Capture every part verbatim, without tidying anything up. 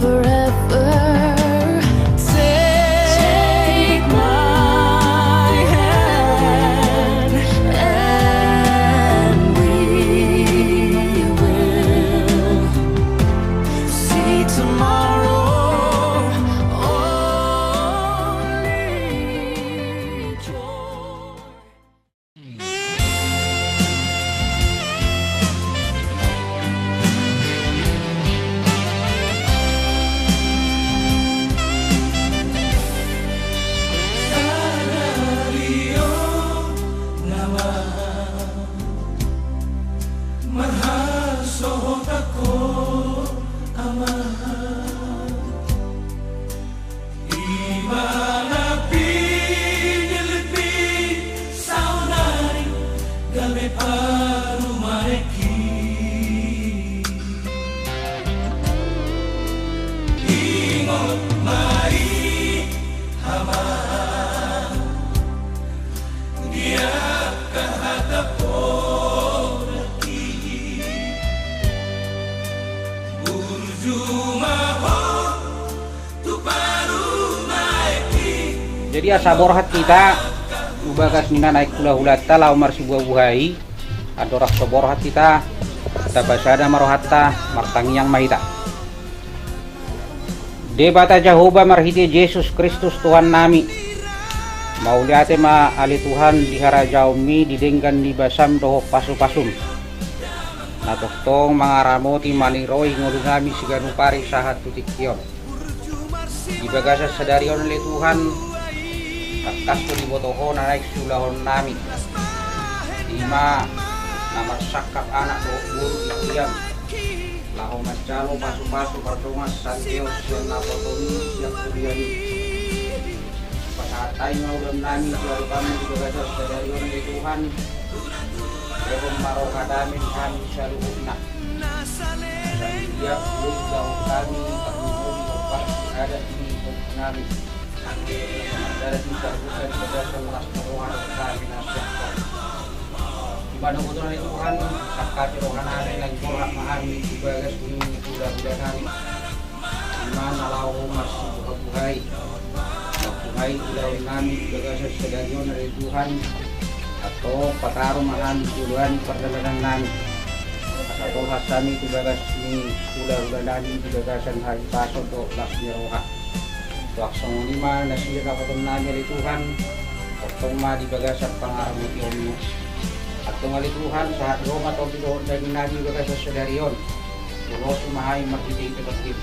Forever, take my hand and we will see tomorrow. Only joy. Ima na pinillit mi saonari gabe parumaenki. Ingot ma i, Amang, di angka hata poda i. Burju ma ho. Jadi asa borhat hita tu bagas ni na naeng hulahulanta laho marsibuhabuhai, andorang so borhat hita, tapasada ma rohanta, martangiang ma hita. Debata Jahowa, marhite Jesus Kristus Tuhannami, mauliate ma ale Tuhan di harajaonmi di denggan ni basam dohot pasupasum, na tongtong mangaramoti maniroi ngolunami siganup ari sahat tu tingki on. Di bagasan sadari on ale Tuhan, tangkas do diboto Ho na naeng siulahonnami. Ima na marsangkap anak dohot boru di huriam, laho manjalo pasupasu pardongan sandok sian na potomi sian huriam i. Pasahat hami ma ulaonnami tu adopanMu di bagasan sadari on ale Tuhan. Lehon ma roha dame di hami saluhutna. Ia ulos laho hami tarlumobi hombar di adat ni ompungnami. Adat ni tarbuka di bagasan las ni roha dohot hami na sian Ho. Di mana boto ale Tuhan, sangkapi rohanami, naeng borhat ma hami tu bagas ni hulahulanami. Ima na laho marsibuhabuhai, mambuhai ulaonnami di bagasan sadari on ale Tuhan. Antong pataru ma hami tu Ho ale pardalanannami. Asa tolhas hami tu bagas ni hulahulanami di bagasan hahipason dohot las ni roha. Suang songon i ma nasida dapotonNami ale Tuhan, tongtong ma di bagasan pangaramotionMu. Antong ale Tuhan, sahat Ho ma tondi dohot dagingnami di bagasan sadari on. Ulosi ma hami marhitehite TondiM.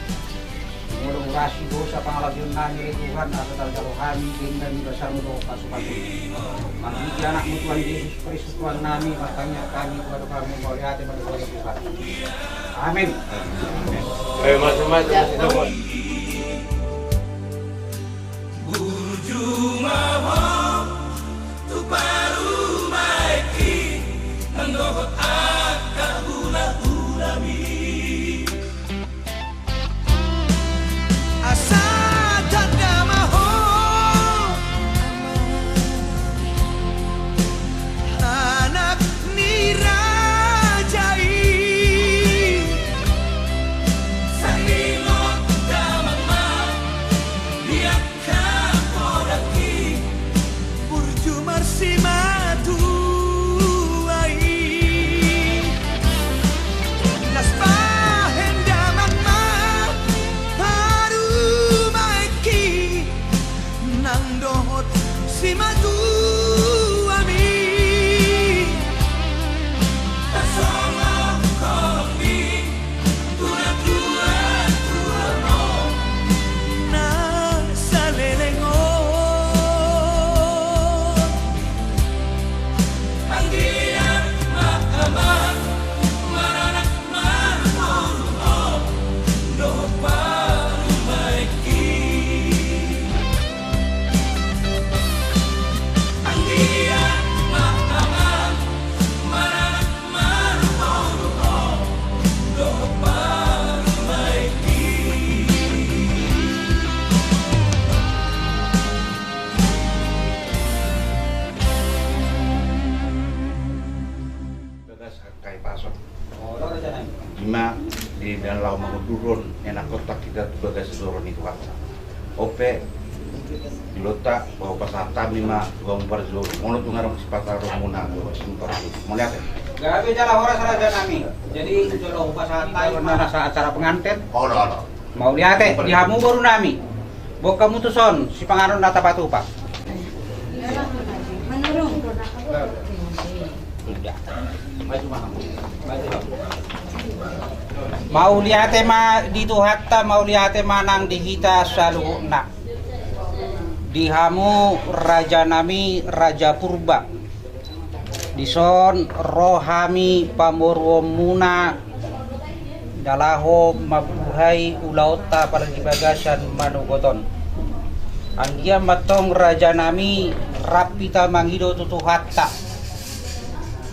Molo murasi dosa pangalapionnami ale Tuhan, asa tarjalo hami denggan ni basaMu dohot pasupasu. Marhite AnakMu Tuhan Jesus Kristus Tuhannami, martangiang hami tu adopanMu, mauliate ma di Ho ale Tuhan. Amin. Ayo, masuk, masuk, masuk. Burju ma ho tu parumaenki, nang dohot angka hulahulami. Asa tanda ma ho, anak ni raja i. Sai ingot da Mangudurhon ni anak kontak hita tu bagas joro ni Tuhanta. On pe, di ulaonta, hupasahat hami ma tu hamu parjolo. Molo tung adong sipasahatonmuna, mauliate. Gabe jala horas raja nami. Jadi jolo hupasahat hami ma. Acara pengantin. Olo, olo. Mauliate di hamu boru nami. Boan hamu tuson sipanganon na tapatupa. Mauliate ma di Tuhanta, mauliate ma nang di hita saluhutna. Di hamu raja nami, Raja Purba. Dison ro hami pamoruonmuna, na laho mambuhai ulaonta pala di bagasan manogot on. Anggiat ma antong raja nami, rap hita mangido tu Tuhanta.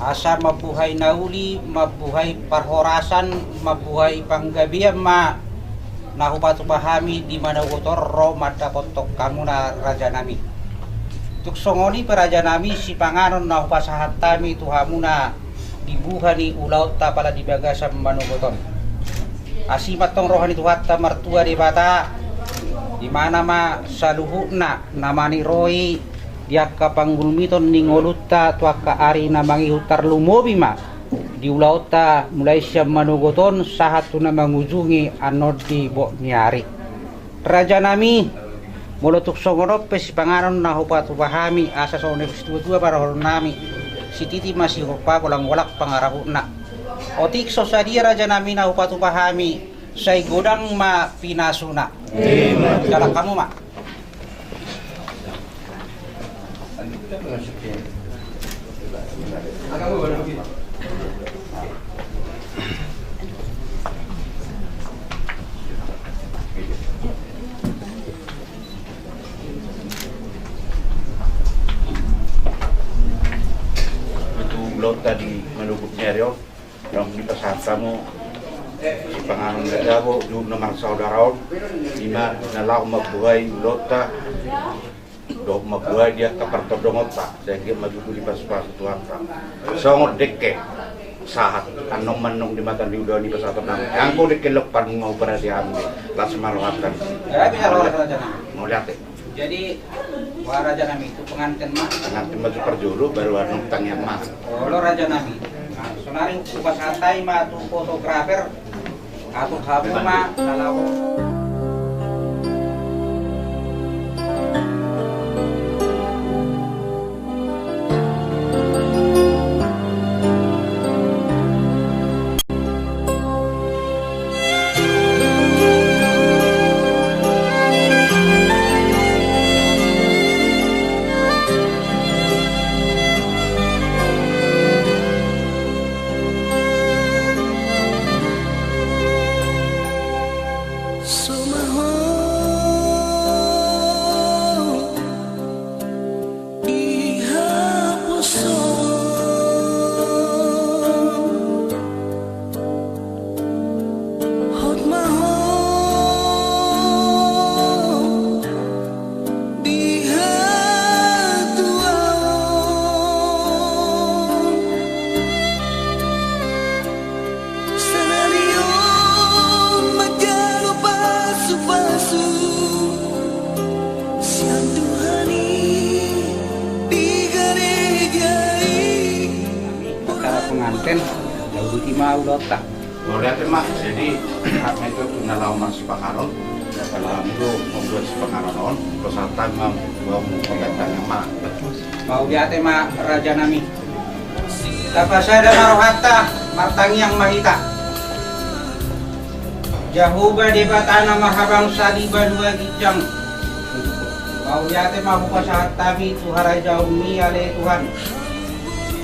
Asa mambuhai na uli, mambuhai parhorasan, mambuhai panggabean ma na hupatupa hami di manogot on ro mandapothon hamuna raja nami. Tung songon i pe raja nami sipanganon na hupasahat hami tu hamuna di buha ni ulaonta pala di bagasan manogot on. Asi ma antong roha ni Tuhanta Martua Debata, di mana ma saluhutna na maniroi di angka panggulmiton ni ngolunta tu angka ari na mangihut tarlumobi ma di ulaonta mulai sian manogot on sahat tu na mangujungi annon di bot ni ari. Raja nami, molo tung songon on pe sipanganon na hupatupa hami asa songon na didok ni situatua parrohaon nami, sititi ma sihompa, golanggolang pangarahutna. Otik so sadia raja nami na hupatupa hami, sai godang ma pinasuna. Jalang hamu ma. Ulaonta di manogot ni ari on. Naung dipasahat hamu sipanganon na dabo tu na marsaudara on, i ma na laho mambuhai ulaonta dohot mambuhai di angka partondongonta, sai anggiat ma tutu dipasupasu Tuhanta. Songon dengke sahat, annon ma annon di mata ni ulaon i pasahaton nami. Anggo dengke lompan nunga huparade hami, las ma rohanta. Mauliate. Jadi, wah raja nami, tu pengantin ma. Pengantin ma tu parjolo, baru annon tangiang ma. Olo raja nami. Nah, sonari hupasahat hami ma tu fotografer. Atur hamu ma na laho. Di haposon, hot ma ho di hatuaon. Sadari on manjalo pasupasu sian Tuhan i di gareja i. Acara pengantin, uduti ma ulaonta. Mauliate ma, jadi hak ma ito tu na laho marsipanganon, na laho mambuat sipanganon on, pasahat ma, mambuat pembentangan ma. Mauliate ma raja nami. Tapasada ma rohanta, martangiang ma hita. Jahowa Debata na mahabangsa di banua ginjang. Mauliate ma hupasahat hami tu harajaonmi ale Tuhan.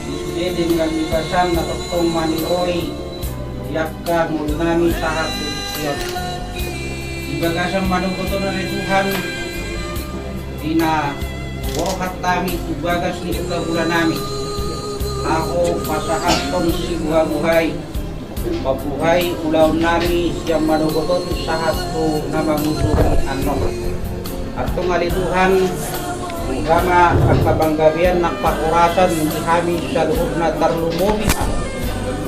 Di sude denggan ni basaM na tongtong maniroi di angka ngolu nami sahat tu tingki on. Di bagasan manogot on ale Tuhan, di na borhat hami tu bagas ni hulahula nami, laho pasahathon sibuhabuhai, mambuhai ulaon nami sian manogot on sahat tu na mangujungi annon. Antong ale Tuhan, nunga ma angka panggabean nang parhorasan di hami saluhutna, tarlumobi ma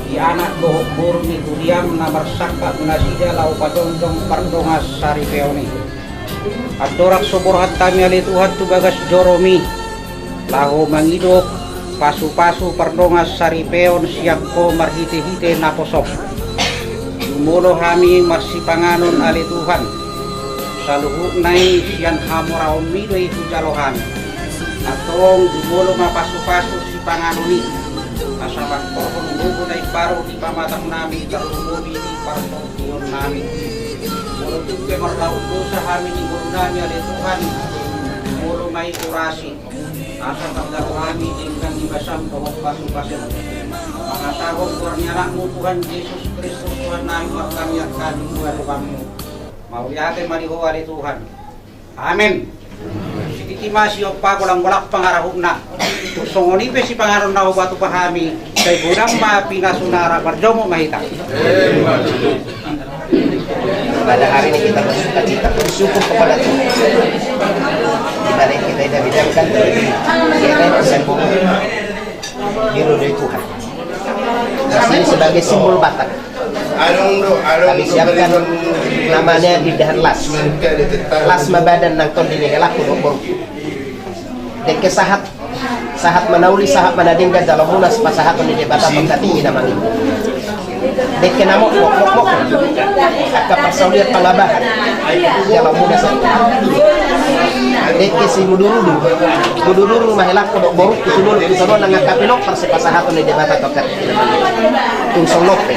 di Anak dohot boru ni huriam na marsangkap nasida laho pajongjong pardongansaripeon i. Andorang so borhat hami ale Tuhan tu bagas joromi, laho mangido pasupasu pardongansaripeon sian Ho marhitehite naposom. Jumolo hami marsipanganon ale Tuhan, saluhutna i sian hamoraonmi do i hujalo hami. Antong jumolo ma pasupasu sipanganon i, asa mangkorhon gogo na imbaru di pamatangnami tarlumobi di partondionnami. Molo tung pe marlaut dosa hami di ngolunami ale Tuhan, jumolo ma i urasi, asa tarjalo hami denggan ni basam dohot pasupasu. Mangasahon goar ni Anakmu Tuhan Jesus Kristus Tuhannami martangiang hami tu adopanmu. Mauliate ma di Ho ale Tuhan. Amen. Sititi ma siompa, golanggolang pangarahutna. Tung songon i pe sipanganon na hubahen hami, sai godang ma pinasuna, rap marjongkok ma hita. Pada hari ini kita bersukacita, bersyukur kepada Tuhan. Di mana kita tidak bidangkan diri, dia kan bisa bohong. Diridoi Tuhan. Di sini sebagai simbol Batak. Kami siapkan namanya di dahan las. Las ma badan nang tondi ni helaku dohot borungku. Dengke sahat, sahat ma na uli, sahat ma na denggan jaloonmuna sipasahaton ni Debata tongkat i, inang amang inang. Dengke na mokmok, mokmok. Angka parsaulian pangabahan. Jaloonmuna sahat. Dengke simudurudur. Mudurudur ma helaku dohot borungku tu dolok tu tano nang angka pinompar sipasahaton ni Debata tongkat i. Tung songon on pe.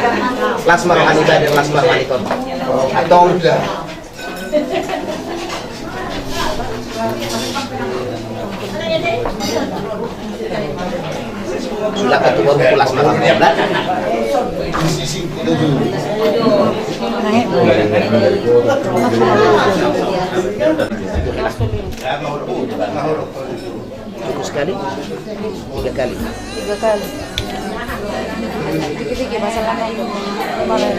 Las ma roha ni badan, las ma roha ni tondi. Antong. Sudah ketua buku las malam. Cukup sekali? Tiga kali. Tiga kali. Dikit-dikit masalahnya itu. Kemarin.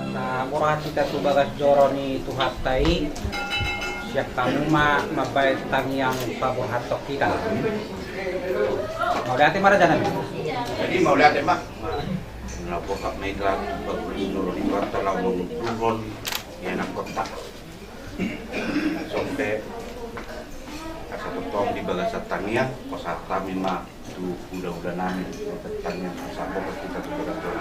Asa borhat hita tu bagas joro ni Tuhanta i, sian hamu ma mambahen tangiang paborhathon hita. Mauliate ma rajanami. Jadi mauliate ma. Na borhat ma hita tu bagas joro ni Tuhanta laho mangunjungi ianakhonta. Songon i pe asa tongtong di bagasan tangiang, pasahat hami ma tu hulahula nami, tangiang asa borhat hita tu bagas joro.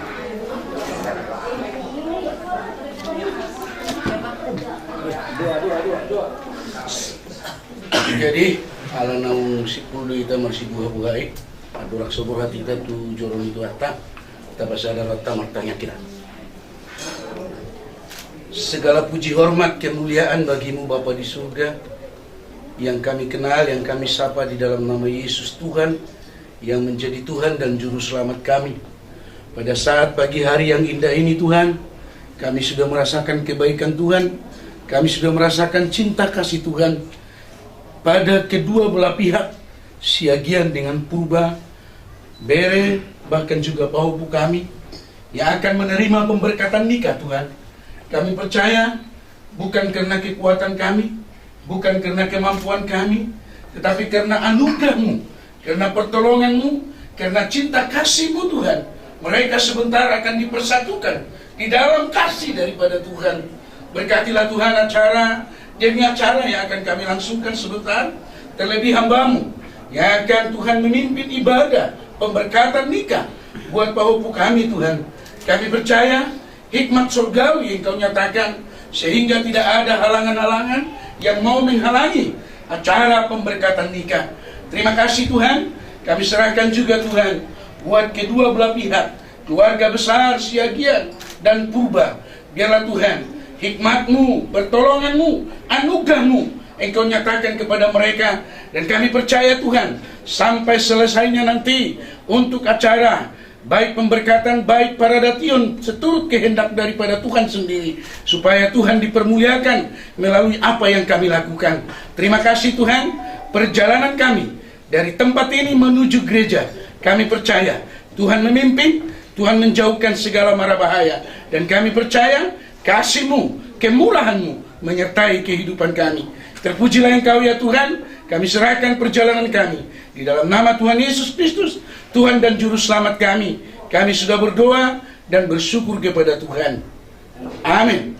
Jadi ala naung simpul do hita marsibuhabuha i, andorang so borhat hita tu joro ni Tuhanta, tapasada rohanta martangiang hita. Segala puji hormat kemuliaan bagi-Mu Bapa di surga, yang kami kenal, yang kami sapa di dalam nama Yesus Tuhan, yang menjadi Tuhan dan Juru Selamat kami. Pada saat pagi hari yang indah ini Tuhan, kami sudah merasakan kebaikan Tuhan, kami sudah merasakan cinta kasih Tuhan pada kedua belah pihak, Siagian dengan Purba, bere, bahkan juga pahompu kami yang akan menerima pemberkatan nikah, Tuhan. Kami percaya bukan karena kekuatan kami, bukan karena kemampuan kami, tetapi karena anugerah-Mu, karena pertolongan-Mu, karena cinta kasih-Mu, Tuhan. Mereka sebentar akan dipersatukan di dalam kasih daripada Tuhan. Berkatilah, Tuhan, acara demi acara yang akan kami langsungkan sebentar, terlebih hamba-Mu yang akan, Tuhan, memimpin ibadah pemberkatan nikah buat pahompu kami, Tuhan. Kami percaya hikmat surgawi yang Kau nyatakan, sehingga tidak ada halangan-halangan yang mau menghalangi acara pemberkatan nikah. Terima kasih, Tuhan. Kami serahkan juga, Tuhan, buat kedua belah pihak, keluarga besar Siagian dan Purba. Biarlah, Tuhan, hikmat-Mu, pertolongan-Mu, anugerah-Mu Engkau nyatakan kepada mereka. Dan kami percaya, Tuhan, sampai selesainya nanti untuk acara, baik pemberkatan, baik paradaton, seturut kehendak daripada Tuhan sendiri, supaya Tuhan dipermuliakan melalui apa yang kami lakukan. Terima kasih, Tuhan. Perjalanan kami dari tempat ini menuju gereja, kami percaya Tuhan memimpin, Tuhan menjauhkan segala mara bahaya. Dan kami percaya kasih-Mu, kemurahan-Mu menyertai kehidupan kami. Terpujilah Engkau, ya Tuhan. Kami serahkan perjalanan kami di dalam nama Tuhan Yesus Kristus, Tuhan dan Juru Selamat kami. Kami sudah berdoa dan bersyukur kepada Tuhan. Amin.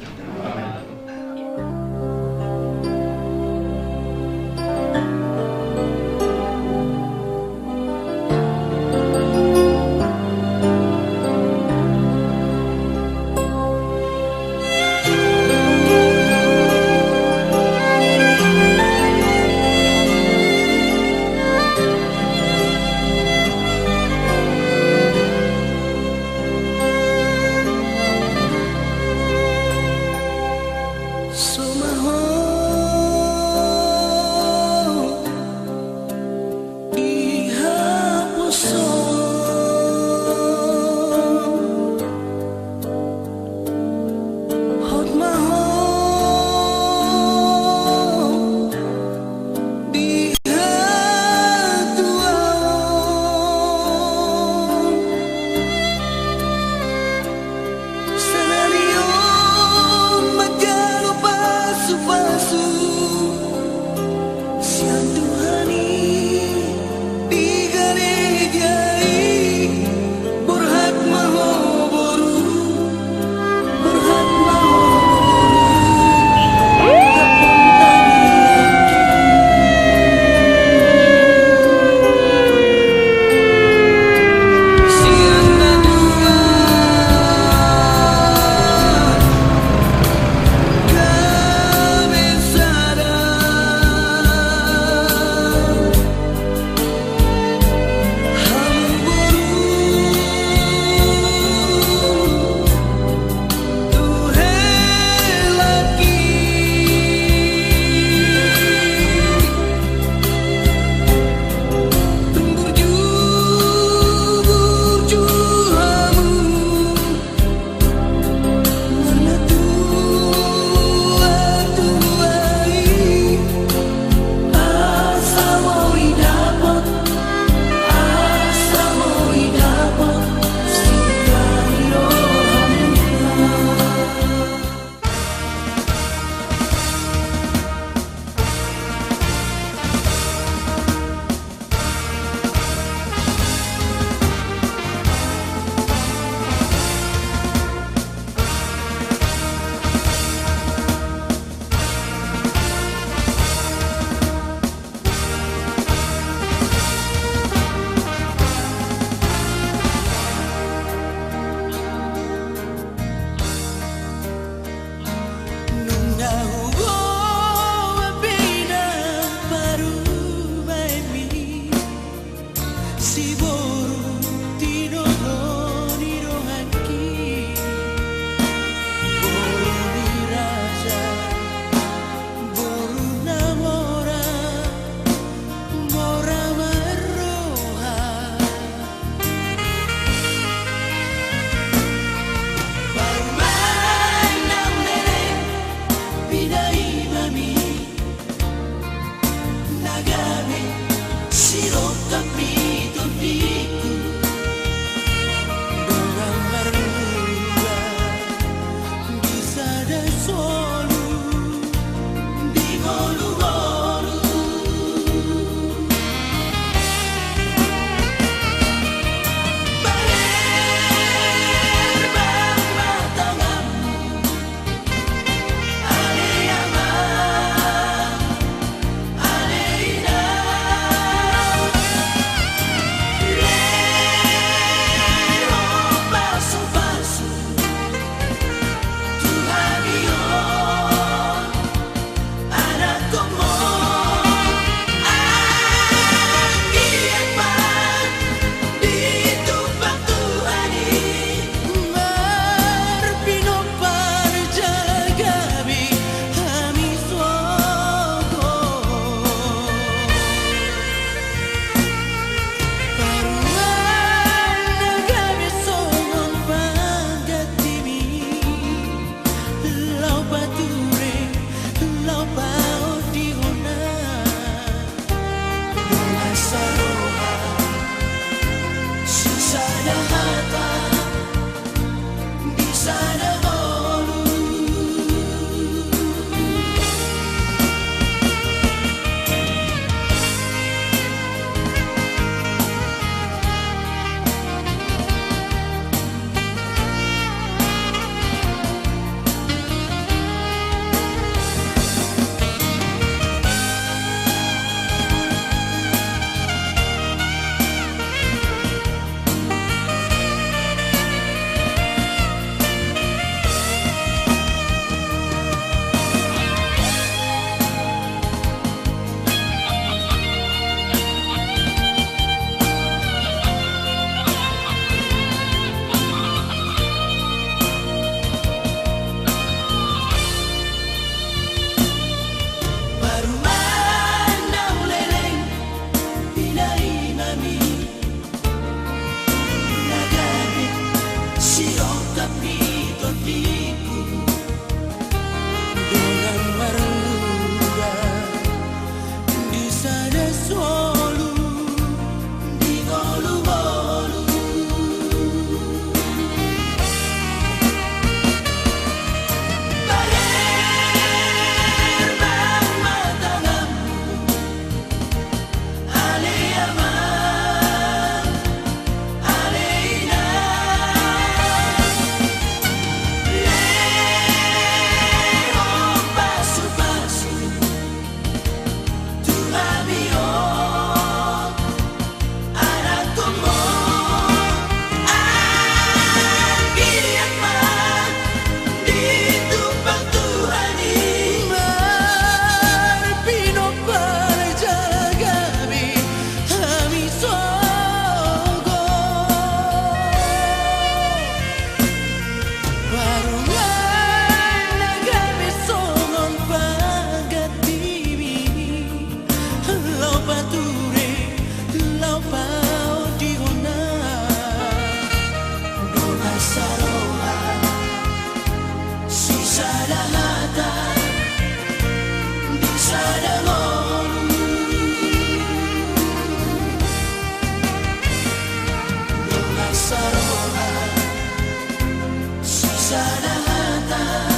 Sada hata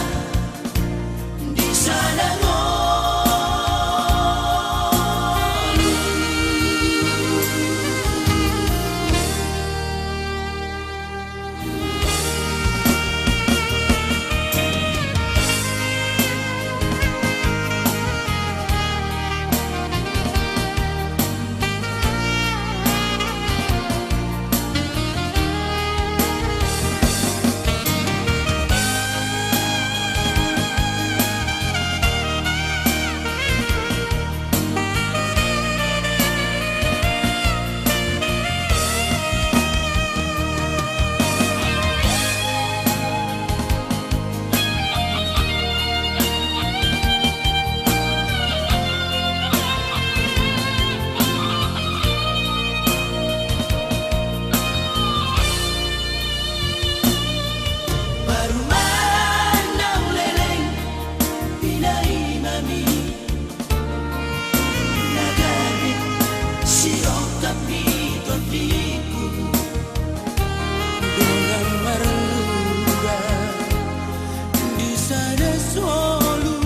di sada ngolu. Parumaen na huleleng, pinarimami na gabe sirongkap ni tondingku. Dongan marlunga di sada solu,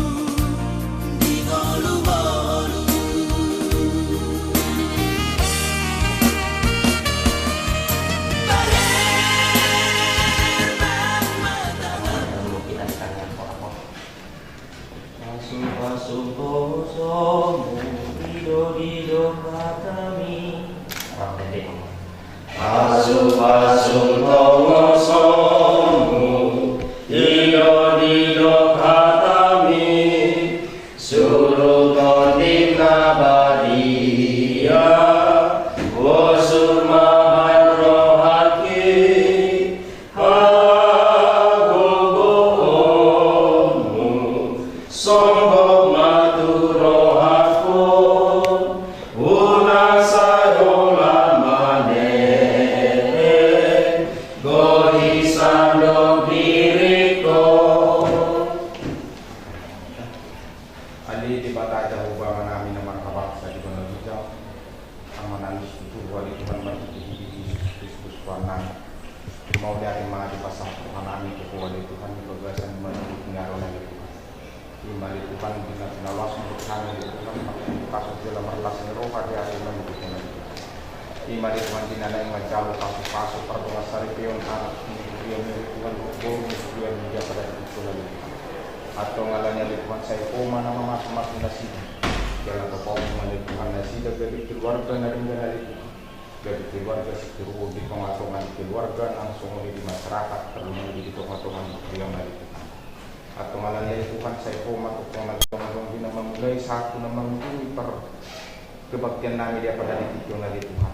di ngolu-ngolu. Barer bangmata. Pasu-pasu tongosomu, dido-dido hatami. Pasu-pasu tongosomu, dido-dido hatami. Suru tonding na badia, bosur ma rohangki. Hagogoonmu sombong ma tu rohangku, unang sai holan maneleng, godang sandok diringku. Ale Debata Jahowa, Amanami na marhabangsa di banua ginjang, Amanami situtu, ale Tuhan, marhitehite Jesus Kristus Tuhannami, mauliate ma dipasahat rohanami tu Ho, ale Tuhan, di bagasan manogot ni ari on, ale Tuhan. I ma, ale Tuhan, di na pinaloasmu tu hami, ale Tuhan, marhite pasupasupmu jala marlas ni roha di ari on, ale Tuhan. I ma, ale Tuhan, di na naeng manjalo pasupasu pardongansaripeon anak ni huriamu, ale Tuhan, dohot boru ni huriamu di adopan ni tingki on, ale Tuhan. Antong alani i, ale Tuhan, sai Ho ma na mamasumasu nasida. Jala papaohum ma, ale Tuhan, nasida gabe keluarga na denggan, ale Tuhan. Gabe keluarga sitiruon di tongatonga ni keluarga nang songon i di masyarakat, tarlumobi di tongatonga ni huriamu, ale Tuhan. Antong alani i, ale Tuhan, sai Ho ma tongtong na adong-adong di na mangulai sahat tu na mangujungi par- kebaktiannami di adopan ni tingki on, ale Tuhan.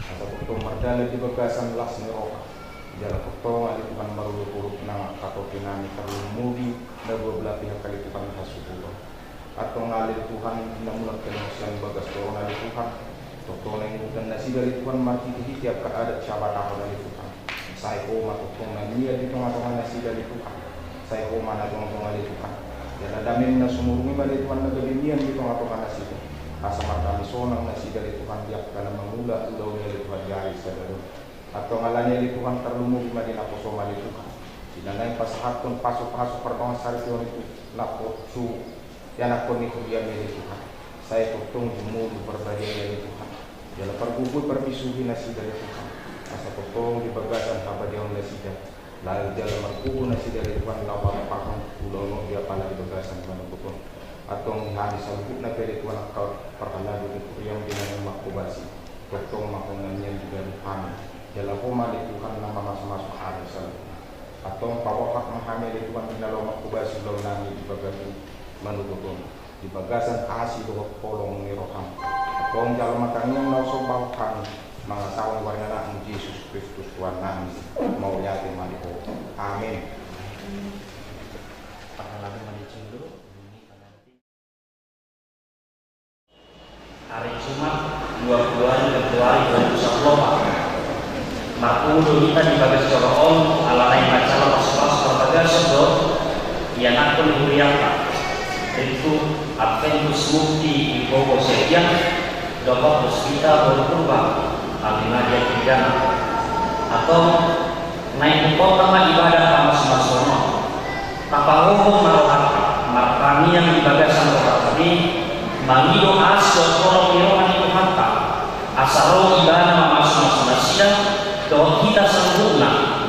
Asa tongtong mardalan di bagasan las ni roha. Jala tongtong, ale Tuhan, marolopolop nang angka topinami, tarlumobi na dua belah pihak, ale Tuhan, hasuhuton. Antong ale Tuhan, na mulak hinaholongan bagas toru on, ale Tuhan. Tongtong na ingotan nasida, ale Tuhan, marhitehite angka adat sihabatahon, ale Tuhan. Sai Ho ma tongtong na mian di tongatonga nasida, ale Tuhan. Sai Ho ma na jongjong, ale Tuhan. Jala dameM na sumurung i ma, ale Tuhan, na gabe mian di tongatonga nasida. Asa mardame sonang nasida, ale Tuhan, di angka na mangula ulaon i, ale Tuhan, di ari sadari on. Antong alani i, ale Tuhan, tarlumobi ma di naposoM, ale Tuhan. Di na naeng pasahathon pasupasu pardongansaripeon i tu naposo ianakhon ni huriaMi, ale Tuhan. Sai tongtong jumolo parbadiai, ale Tuhan. Jala pargogoi parbisuhi nasida, ale Tuhan. Asa tongtong di bagasan habadiaon nasida. Laho jala margogo nasida, ale Tuhan, laho manopahon ulaon on di apala di bagasan manogot on. Antong di hami saluhutna pe, ale Tuhan, angka parhalado ni huriaM di na naeng manghobasi. Tongtong ma Ho na mian di ganup hami. Jala Ho ma, ale Tuhan, na mamasumasu hami saluhutna. Antong paborhat ma hami, ale Tuhan, di na laho manghobasi ulaonnami di bagasan manogot on, di bagasan asi dohot holong ni rohaM. Antong jalo ma tangiang na husombahon hami, mangasahon goar ni AnakMu Jesus Kristus Tuhannami. Mauliate ma di Ho. Amen. Parhalado ma di jolo. Hari Jumat, dua puluh hari Februari dua ribu dua puluh empat. Marpungu do hita di bagas joro on, ala naeng manjalo pasupasu parbagason dohot ianakhon ni hurianta, Rikut Adventus Mukti Wibowo Siagian, dohot Puspita boru Purba Abimadia Trigana. Antong naeng buka ma ibadah pamasumasuon on.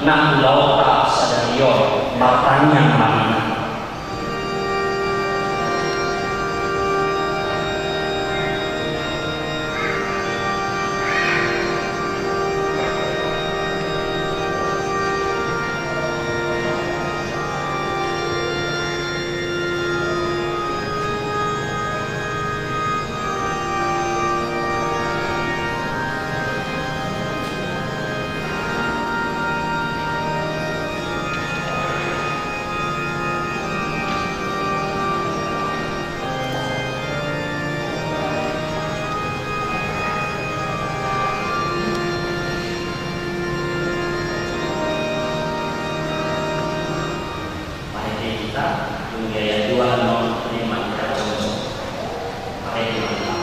Nang ulaonta sadari on martangiang ma hita. Marende hita dung di ayat dua, non lima kita baca. Marende ma hita.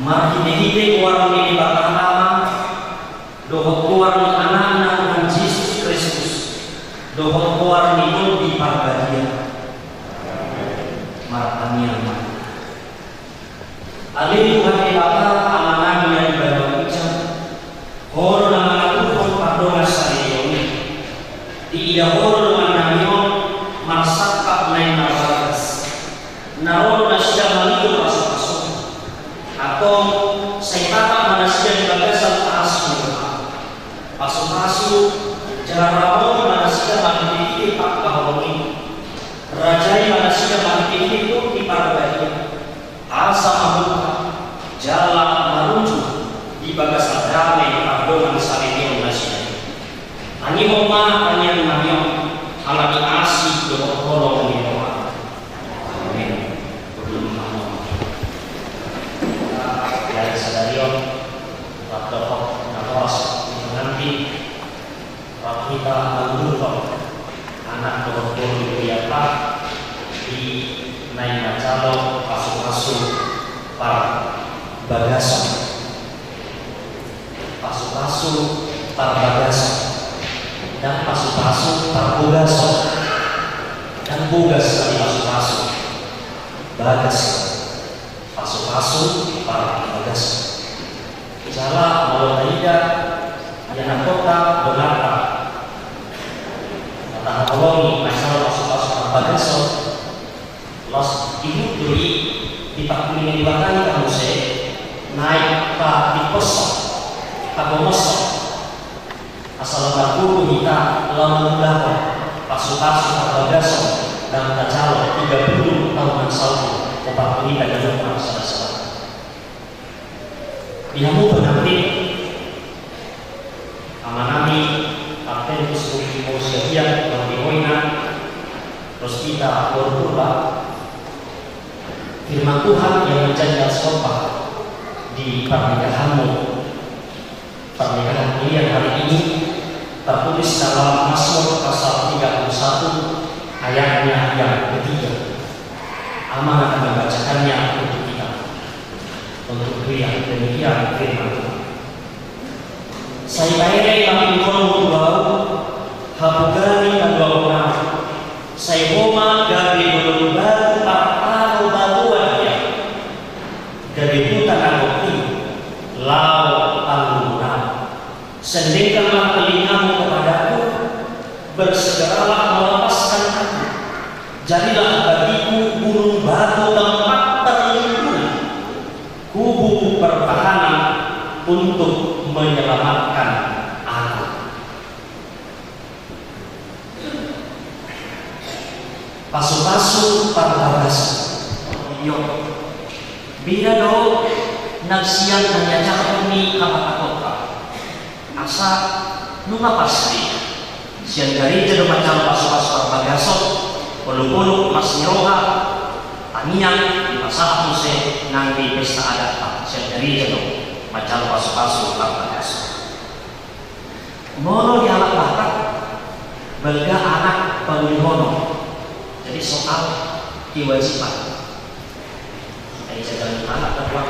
Marhitehite goar ni Debata Ama, dohot goar ni Anakna Tuhan Jesus Kristus, dohot goar ni Tondi Parbadia. Martangiang ma. Ale Tuhan Debata, Amanami na di banua ginjang, Ho do na mangaturhon pardongan sadari on i. Diida Ho do dongannami on marsangkap naeng marbagas. Na ro do nasida mangido pasupasu. Antong sai tangkas ma nasida di bagasan asi ni roham. Pasupasu jala ramoti ma nasida marhitehite pangka holong i. Rajai ma nasida marhitehite Tondi Parbadia. Asa mamungka jala marujung di bagasan dame pardongan sadari on nasida. Tangihon ma tangiangnami on ala ni asi dohot holong ni roham. Amen. Berdoa ma. Jadi sadari on, rap dohot na horas di pengantin, rap hita manguruhon anak dohot boru ni Debata di naeng manjalo pasupasu parbagason. Pasupasu parbagason. Ndang pasupasu parbogason. Ndang bogas na dipasupasu. Bagas. Pasupasu parbagason. Jala molo taida, ia na kota donata. Na tahaholongi masalah pasupasu parbagason. Laos ihut do i di pangkulingan ni Debata i muse, naeng patimposhon, pagomoshon. Asa lam margogo hita lam mangulahon pasupasu parbagason, lam tajalo tiga puluh taon na saut, opat puluh hita ganup marsada-sada. Di hamu pengantin, amanami Adventus Multimedia, Bang Demoina, Rospita Borpurba, firman Tuhan yang menjadi alas khotbah di pernikahanmu, pernikahan kalian hari ini, Tertulis dalam Mazmur pasal tiga puluh satu, ayatnya yang ketiga. Amang akan membacakannya untuk kita, untuk pria. Demikian firman Tuhan. Sai baere hami tu ahu, hapogaan ni haluaonnami. Sai ho ma gabe dolok batu parparo batuan i, gabe huta na gok i laho panguruhonnami. Sendengkanlah telingamu kepadaku, bersegeralah melepaskan aku. Jadilah bagiku gunung batu tempat perlindungan, kubu pertahanan untuk menyelamatkan aku. Pasupasu parbagason. Iyo. Beda do nang sian na niajarhon ni hapatahonta. Asa nunga pasti sian gareja do manjalo pasupasu parbagason, olopolop, mas ni roha, tangiang, dipasahat muse nang di pesta adat sian gareja do manjalo pasupasu parbagason. Molo di halak Batak, balga anak pangulihonon. Jadi soal kewajiban. Ai jaga ni anak terbuat.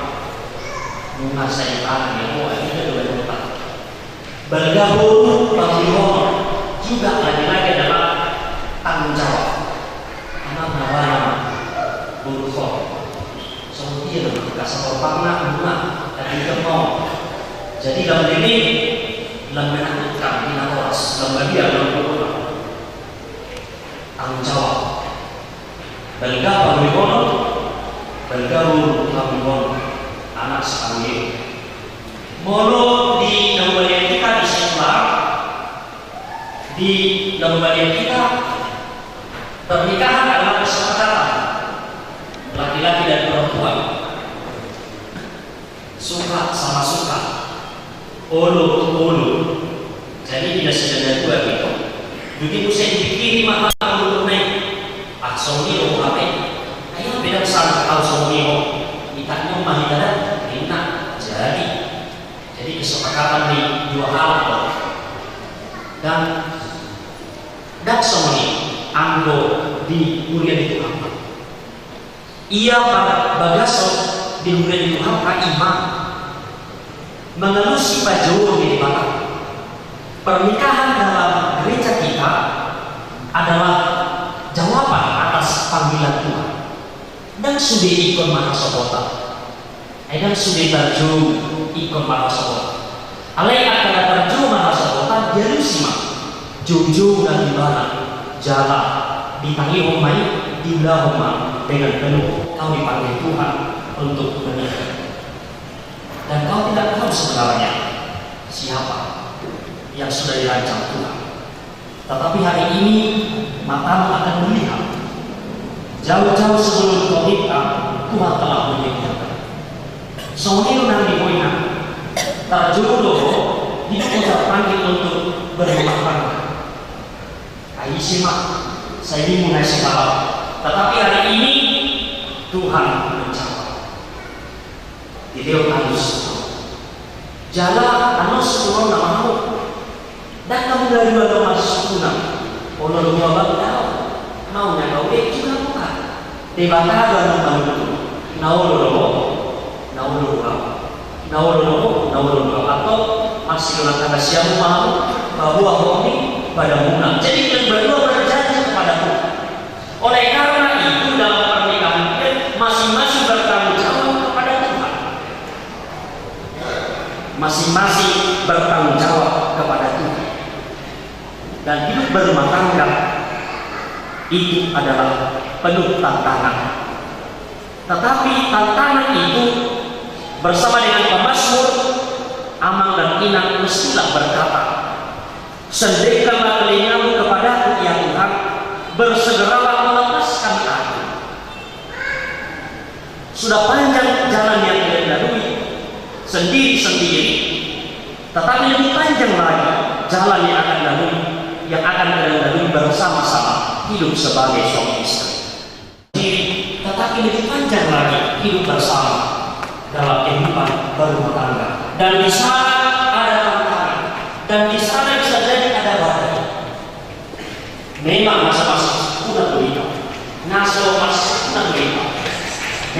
Nunga sai tangan dia, oh, ini dia dua juta. Balga boru pangulihonon juga lagi-lagi adalah tanggung jawab. Anak na bana boru ho. Songon dia nama, kasar lomparna, nunga, dan juga mau. Jadi lam dengke, lam menakutkan, di na horas, lam badia, lam berguna. Tanggung jawab. Balga pangulihonon, balga boru pangulihonon. Anak sapangulihonon. Molo di na hubalian hita di sekolah, di na hubalian hita, pernikahan adalah kesepakatan laki-laki dan perempuan. Suka sama suka, olo tu olo. Jadi di na sada na dua gitu. Jadi muse dipikiri ma hata olo nai. Ah, songon i do hape. Ai beda sama au songon i ho. Minta nyong ma hita da. Minta. Jadi. Jadi kesepakatan ni dua halak do. Dan, dan songon i anggo di huria ni Tuhan. Ia pada bagason di huria ni Tuhan ka ima mangalusi pajou ni Debata. Pernikahan dalam gereja kita adalah jawaban atas panggilan Tuhan. Ndang sude ingkon marhasohotan. Ai ndang sude tarjou ingkon marhasohotan. Alai angka na tarjou marhasohotan dialusi ma. Joujou na di ibana, jala ditangihon ma i, diulahon ma dengan penuh. Kau dipanggil Tuhan untuk menikah. Dan kau tidak tahu sebenarnya siapa yang sudah dirancang Tuhan. Tetapi hari ini matamu akan melihat. Jauh-jauh sebelum kau minta, Tuhan telah menyediakan. Songon i do nang di boina. Tarjou do ho, hidup ho terpanggil untuk berumah tangga. Ai ise ma, sai nimmu na ise halak. Tetapi hari ini Tuhan menjawab. Didok anus. Jala anus turun nama hamu. Ndang hamu na dua do masuk tuna. Olo do dua bang dao. Maunya kau dek juga bukan. Debata do anu manutu. Na olo do ho. Na olo do ho. Na olo do ho. Na olo do ho. Atau masih ulang kata siamu mau. Bahwa ho ni pada muna. Jadi kalian berdua berjanji kepada Tuhan. Oleh karena itu, dalam pernikahan kita masing-masing bertanggung jawab kepada Tuhan. Masing-masing bertanggung jawab kepada Tuhan. Dan hidup berumah tangga itu adalah penuh tantangan. Tetapi tantangan itu bersama dengan pemazmur, amang dan inang mestilah berkata, "Sendekkanlah telingamu kepadaku, ya Tuhan, bersegeralah melepaskan aku." Sudah panjang jalan yang kalian lalui sendiri-sendiri, tetapi lebih panjang lagi jalan yang akan lalui, yang akan kalian lalui bersama-sama hidup sebagai suami istri. Diri, tetapi lebih panjang lagi hidup bersama dalam kehidupan berumah tangga. Dan di sana ada tantangan. Dan di sana bisa jadi ada Memang na so marsahapungna do hita. Na so marsahapungna do hita.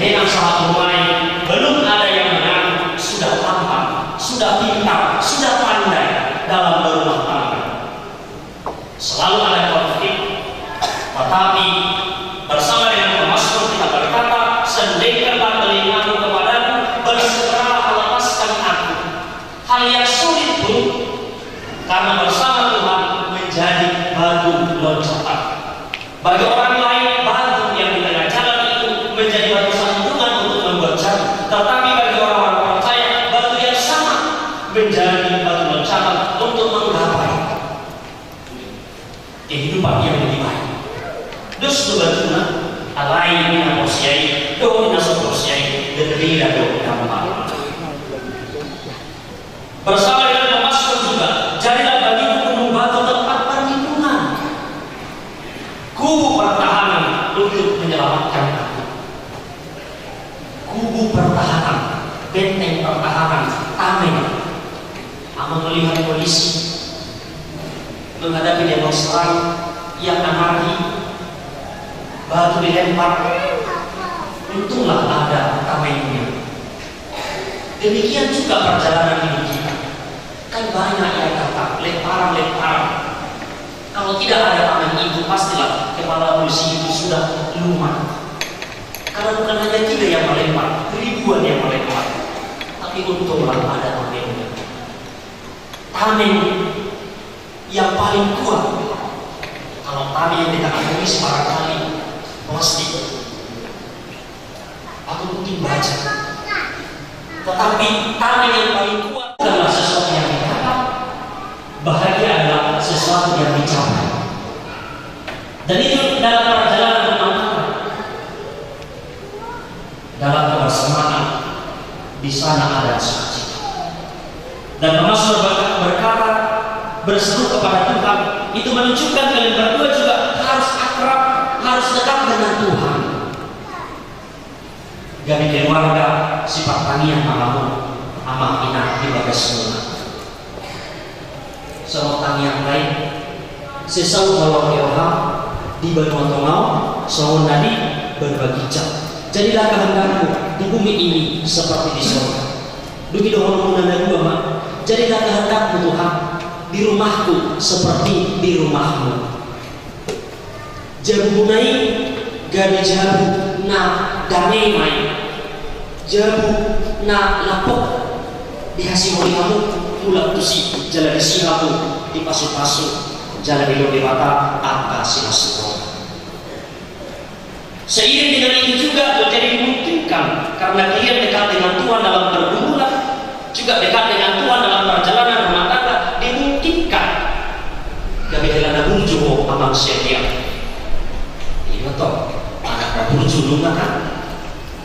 Memang sahat nuaeng belum ada yang mengaku sudah tampan, sudah pintar, sudah pandai dalam berumah tangga. Selalu ada konflik. Tetapi bersama dengan pemazmur kita berkata, "Sendekkanlah telingamu kepadaku, bersegeralah lepaskan aku." Hal yang sulit pun, karena bersama Tuhan, menjadi batu loncatan. Bagi orang lain, batu yang di tengah jalan itu menjadi batu sandungan untuk membuat jatuh. Tetapi bagi orang-orang percaya, batu yang sama menjadi batu loncatan untuk menggapai kehidupan yang lebih baik. Dos do batuna, alai di na porsea i dohot di na so porsea i, berbeda do dampakna. Bersama dengan pemazmur juga, jadilah bagiku gunung batu tempat perlindungan, kubu pertahanan untuk menyelamatkan aku. Kubu pertahanan, benteng pertahanan, tameng. Amang melihat polisi menghadapi demonstran yang anarki, batu dilempar, untunglah ada tamengnya. Demikian juga perjalanan hidup kita. Kan banyak yang datang, lemparan-lemparan. Kalau tidak ada tameng itu, pastilah kepala polisi itu sudah lumat. Karena bukan hanya tiga yang melempar, ribuan yang melempar. Tapi untunglah ada tamengnya. Tameng yang paling kuat. Kalau tameng yang di tangan polisi barangkali plastik atau mungkin baja. Tetapi tameng yang paling kuat bukanlah sesuatu yang didapat, bahagia adalah sesuatu yang dicapai. Dan itu dalam perjalanan rumah tangga, dalam kebersamaan, di sana ada sukacita. Dan pemazmur berkata, berseru kepada Tuhan, itu menunjukkan kalian berdua juga harus akrab, harus dekat dengan Tuhan. Gabe keluarga sipartangiangan ma hamu, amang inang, di bagasmuna. Songon tangiang lain, sai saut haluaon ni roham di banua tonga on songon na di banua ginjang. Jadilah kehendakmu di bumi ini seperti di sorga. Dung i dohononmuna na dua ma, jadilah kehendakmu Tuhan di rumahku seperti di rumahmu. Jabumuna i gabe jabu na dame ma i, jabu na lapok. Dihasiholi hamu mulak tusi jala disi hamu dipasupasu jala dilehon Debata angka sihasuhuton. Seiring dengan itu juga menjadi dimungkinkan karena kalian dekat dengan Tuhan dalam pergumulan, juga dekat dengan Tuhan dalam perjalanan rumah tangga, dimungkinkan. Gabe hela na burju ho, amang sian i. Iya toh, anak na burju nunga kan.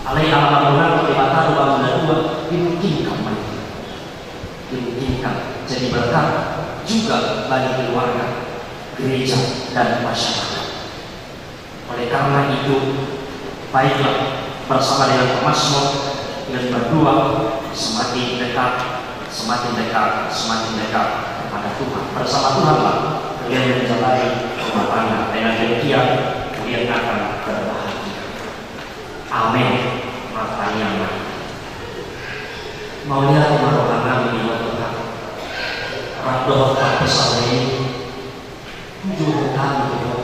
Alai ala na bonar Debata roha muna dua, dimungkinkan ma i. Dimungkinkan jadi berkat juga bagi keluarga, gereja, dan masyarakat. Oleh karena itu, baiklah, bersama dengan pemazmur yang berdua, semakin dekat, semakin dekat, semakin dekat kepada Tuhan. Bersama Tuhanlah kalian menjalani rumah tangga. Dengan demikian, kalian akan berbahagia. Amin. Martangiang ma hita. Mauliate ma roha nami di Ho Tuhan. Rap dohot parpusat ni, jujur hami tu Ho.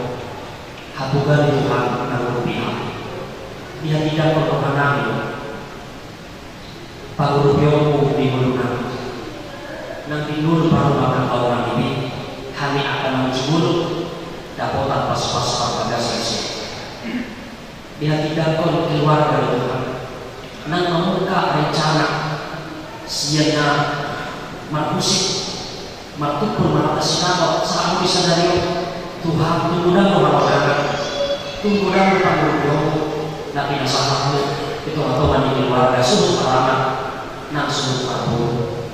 Hapoga ni Tuhan na mangurupi hami. Dihatindangkon roha nami pangurupionmu di ngolu nami. Nang di ngolu parrumah tanggaon nami be, hami angka na manjumolo dapotan pasupasu parbagason i. Dihatindangkon keluarga ni Tuhan. Nang mamungka rencana sian na marhusip, martumpur, marhata sinamot sahat tu sadari on. Tuhan, tung godang do harorangan, tung godang do pangurupionmu na pinasahatmu di tongatonga ni keluarga suhut paranak nang suhut parboru.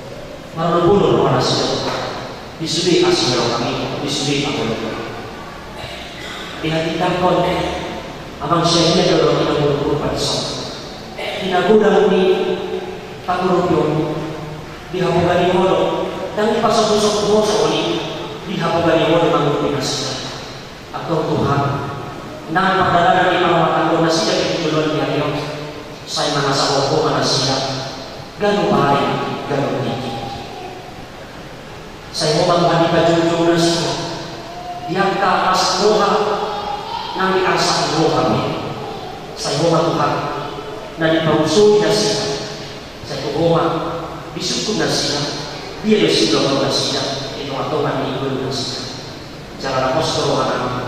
Marolopolop roha nasida di sude asi ni roham i, di sude angka na. Dihatindangkon amang sian i do roha ni na mangurupi pardison. Di na godang ni pangurupionmu, di hapoga ni Ho do, ndang dipasobusobu Ho songon i, di hapoga ni Ho do mangurupi nasida. Antong Tuhan, nang pardalanan ni parroha tanggo nasida di joloan ni ari on, sai mangasahon Ho ma nasida, ganup ari, ganup tingki. Sai Ho ma Tuhan di pajujung nasida, di angka las roha, nang di arsak ni roha be. Sai Ho ma Tuhan, na di pausoi nasida, sai tu Ho ma, di sungkun nasida, dia do siulaon nasida, di tonga-tonga ni ngolu nasida. Jala na pos do rohanami.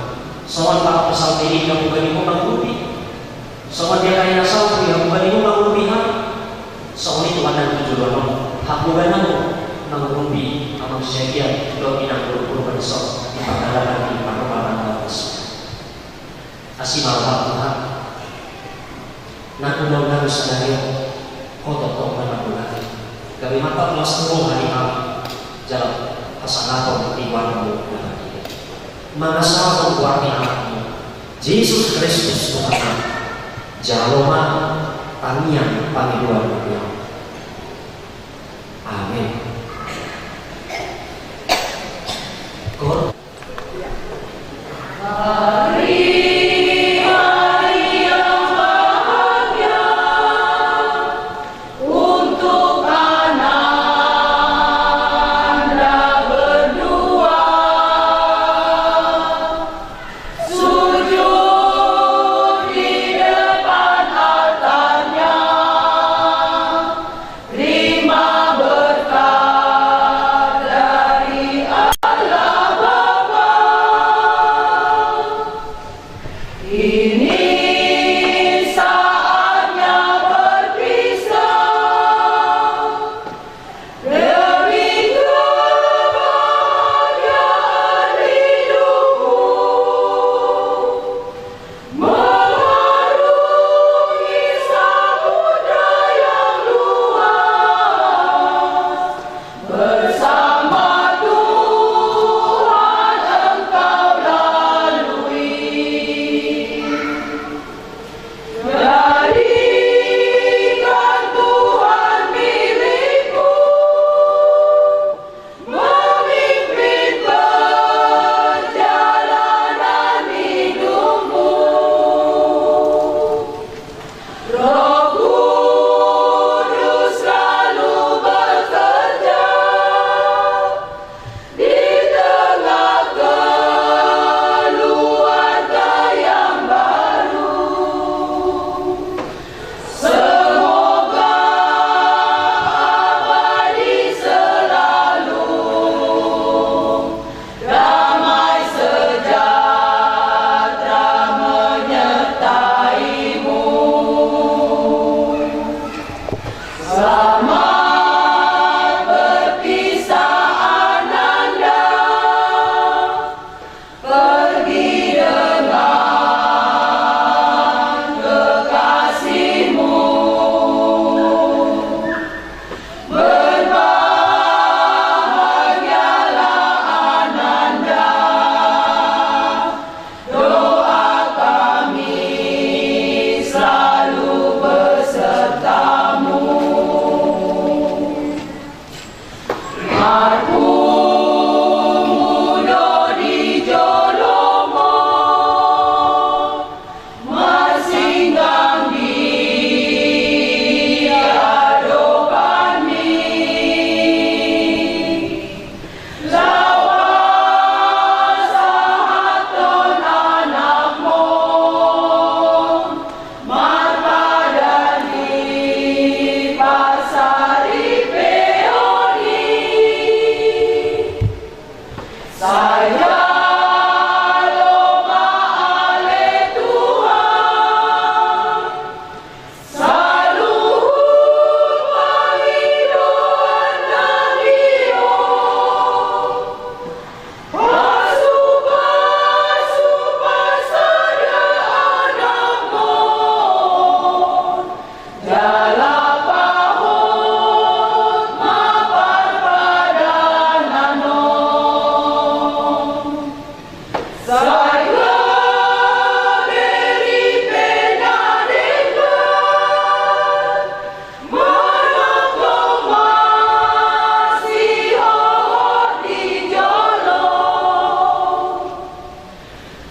Songon pangapusang diri na bugani Ho mangurupi. Songon dia kaya na sau di habuba ni Ho mangurupi hami. Songon i Tuhan na tu joloan on. Habuba na Ho mangurupi amang sejadian. Dohot inang guru-guru na di son. Di pangalaman di pangalaman. Asi ma roham Tuhan. Nang ulaon nami sadari on, Ho tongtong na mangulahon. Gabe mantap las ni roha ni hami, jala hasangapon di goarmu na badia. Mangasahon goar ni Anakmu, Jesus Kristus Tuhan nami, jalo ma tangiang pangidoan nami on. Amin. Kor-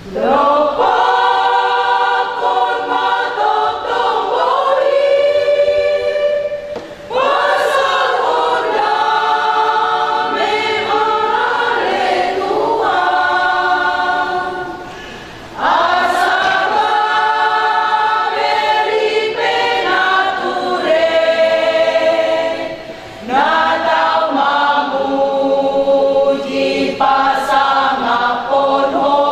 Lopotkon ma tongtong bohi, pasahathon dame ale Tuhan. Asa baberi pe na ture, na tau mamuji pasangaphon Ho.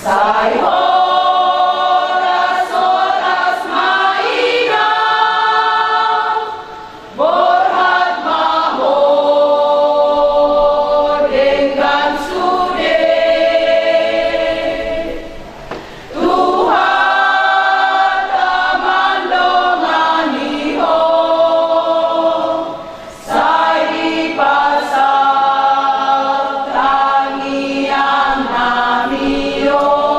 Sai horas-horas ma inang, borhat ma ho denggan sude. Tuhanta mandongani ho, sai dipasahat tangiangnami on.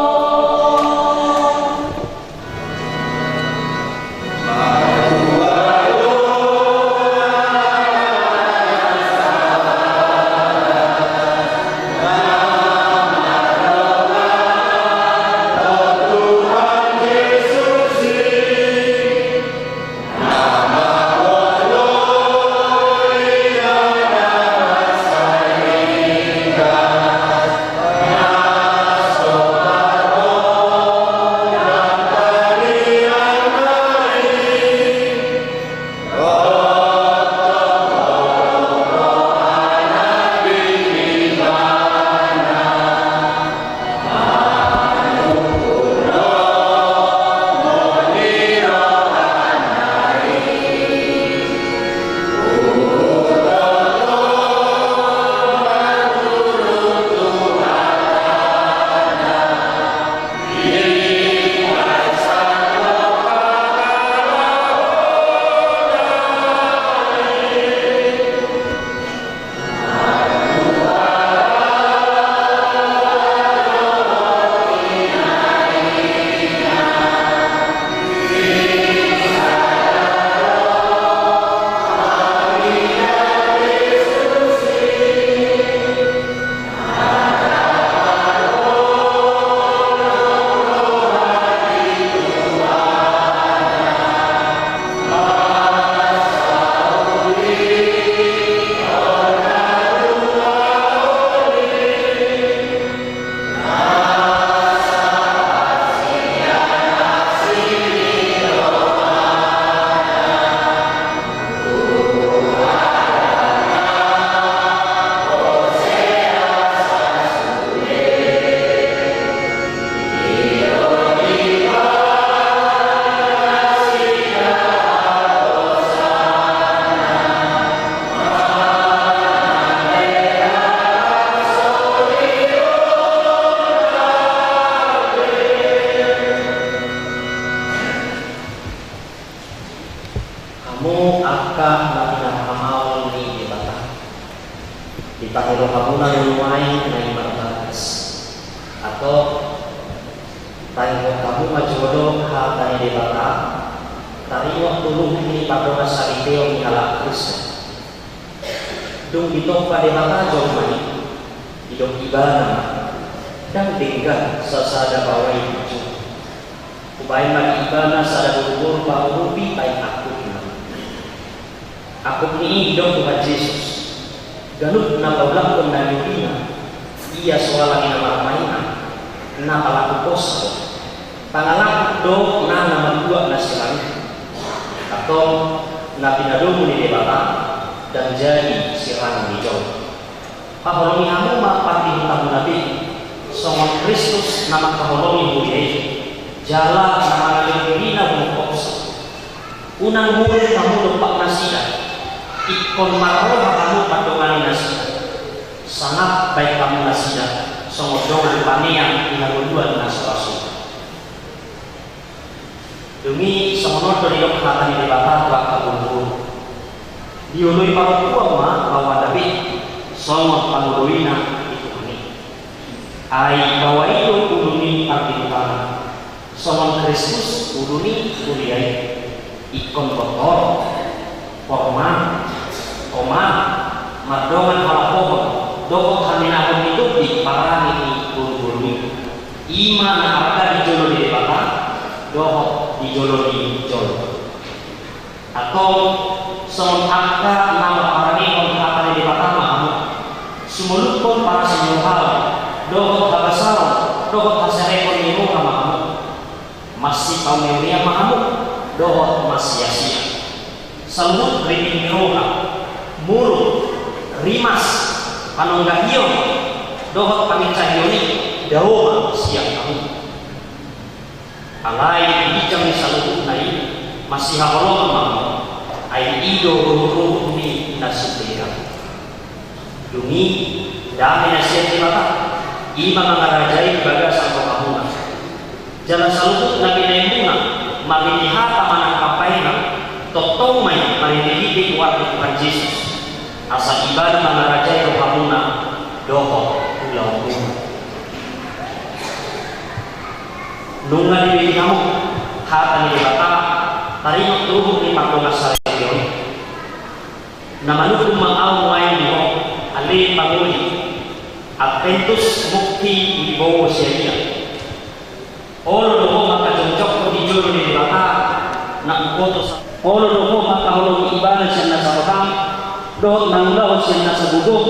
Hamu angka na pinarhamaol ni Debata, ditangihon hamuna do nuaeng na i marbagas, atau tangihon hamu ma jolo hata ni Debata, taringot tu luhut ni pardongansaripeon ni halak Kristen. Dung ditompa Debata jolma i, didok Ibana ma, ndang denggan sasada baoa i. Hubaen ma di Ibana sada boruboru pangurupi baen angkupna. Angkup ni i didok Tuhan Jesus, ganup na paulakhon na niulina, ia so ala ni na marmaina, na palaku poso, pangalangkup do nang na mambuat na siran i. Antong na pinadomu ni Debata, ndang jadi siran ni jolma. Paholongi hamu ma pardihutamuna be, songon Kristus na mangkaholongi huria i, jala na mangalehon dirina huhompa. Unang murung hamu dompak nasida, ingkon marroha hamu mandongani nasida, sangap baen hamu nasida songon dongan paneang di hangoluan na so ra suda. Dung i songon on do didok hata ni Debata tu angka boruboru. Dioloi parompuan ma baoana be, songon pangoloina di Tuhan i. Ai baoa i do ulu ni pardihutana, songon Kristus ulu ni huria i. Ingkon botor, porma, toma, mardongan halahohon dohot haminahon ni tuk Di parani ni boruboru i, i ma na arga di jolo ni Debata dohot di jolo ni jolma. Antong songon angka na marparangehon hata ni Debata ma hamu, sumoluphon parasi ni rohamu dohot habasaon dohot haserepon ni roha ma hamu. Mansipauneune ma hamu dohot mansiasia. Saluhut ringgit ni roha, muruk, rimas, panonggahion dohot panginsahion i dao ma sian hamu. Alai di ginjang ni saluhutna i masihaholongan ma hamu, ai i do ruhutruhut ni na sumbegan. Dung i, dame na sian Debata, i ma mangarajai di bagasan rohamuna. Jala saluhut na binahenmuna marhite hata manang paima, tongtong ma i marhitehite goar ni Tuhan Jesus, asa ibana mangarajai rohamuna dohot ulaonmuna. Nunga dibereng hamu hata ni Debata, taringot tu uhum ni pardongansaripeon i. Na manungkun ma ahu nuaeng di ho, ale pangoli, Adventus Mucti Ubibowo Siagian. Olo do ho mangkajongjongkon di jolo ni Debata na umboto sa-, olo do ho mangkaholongi ibana sian nasa roham dohot mangulahon sian nasa gogom,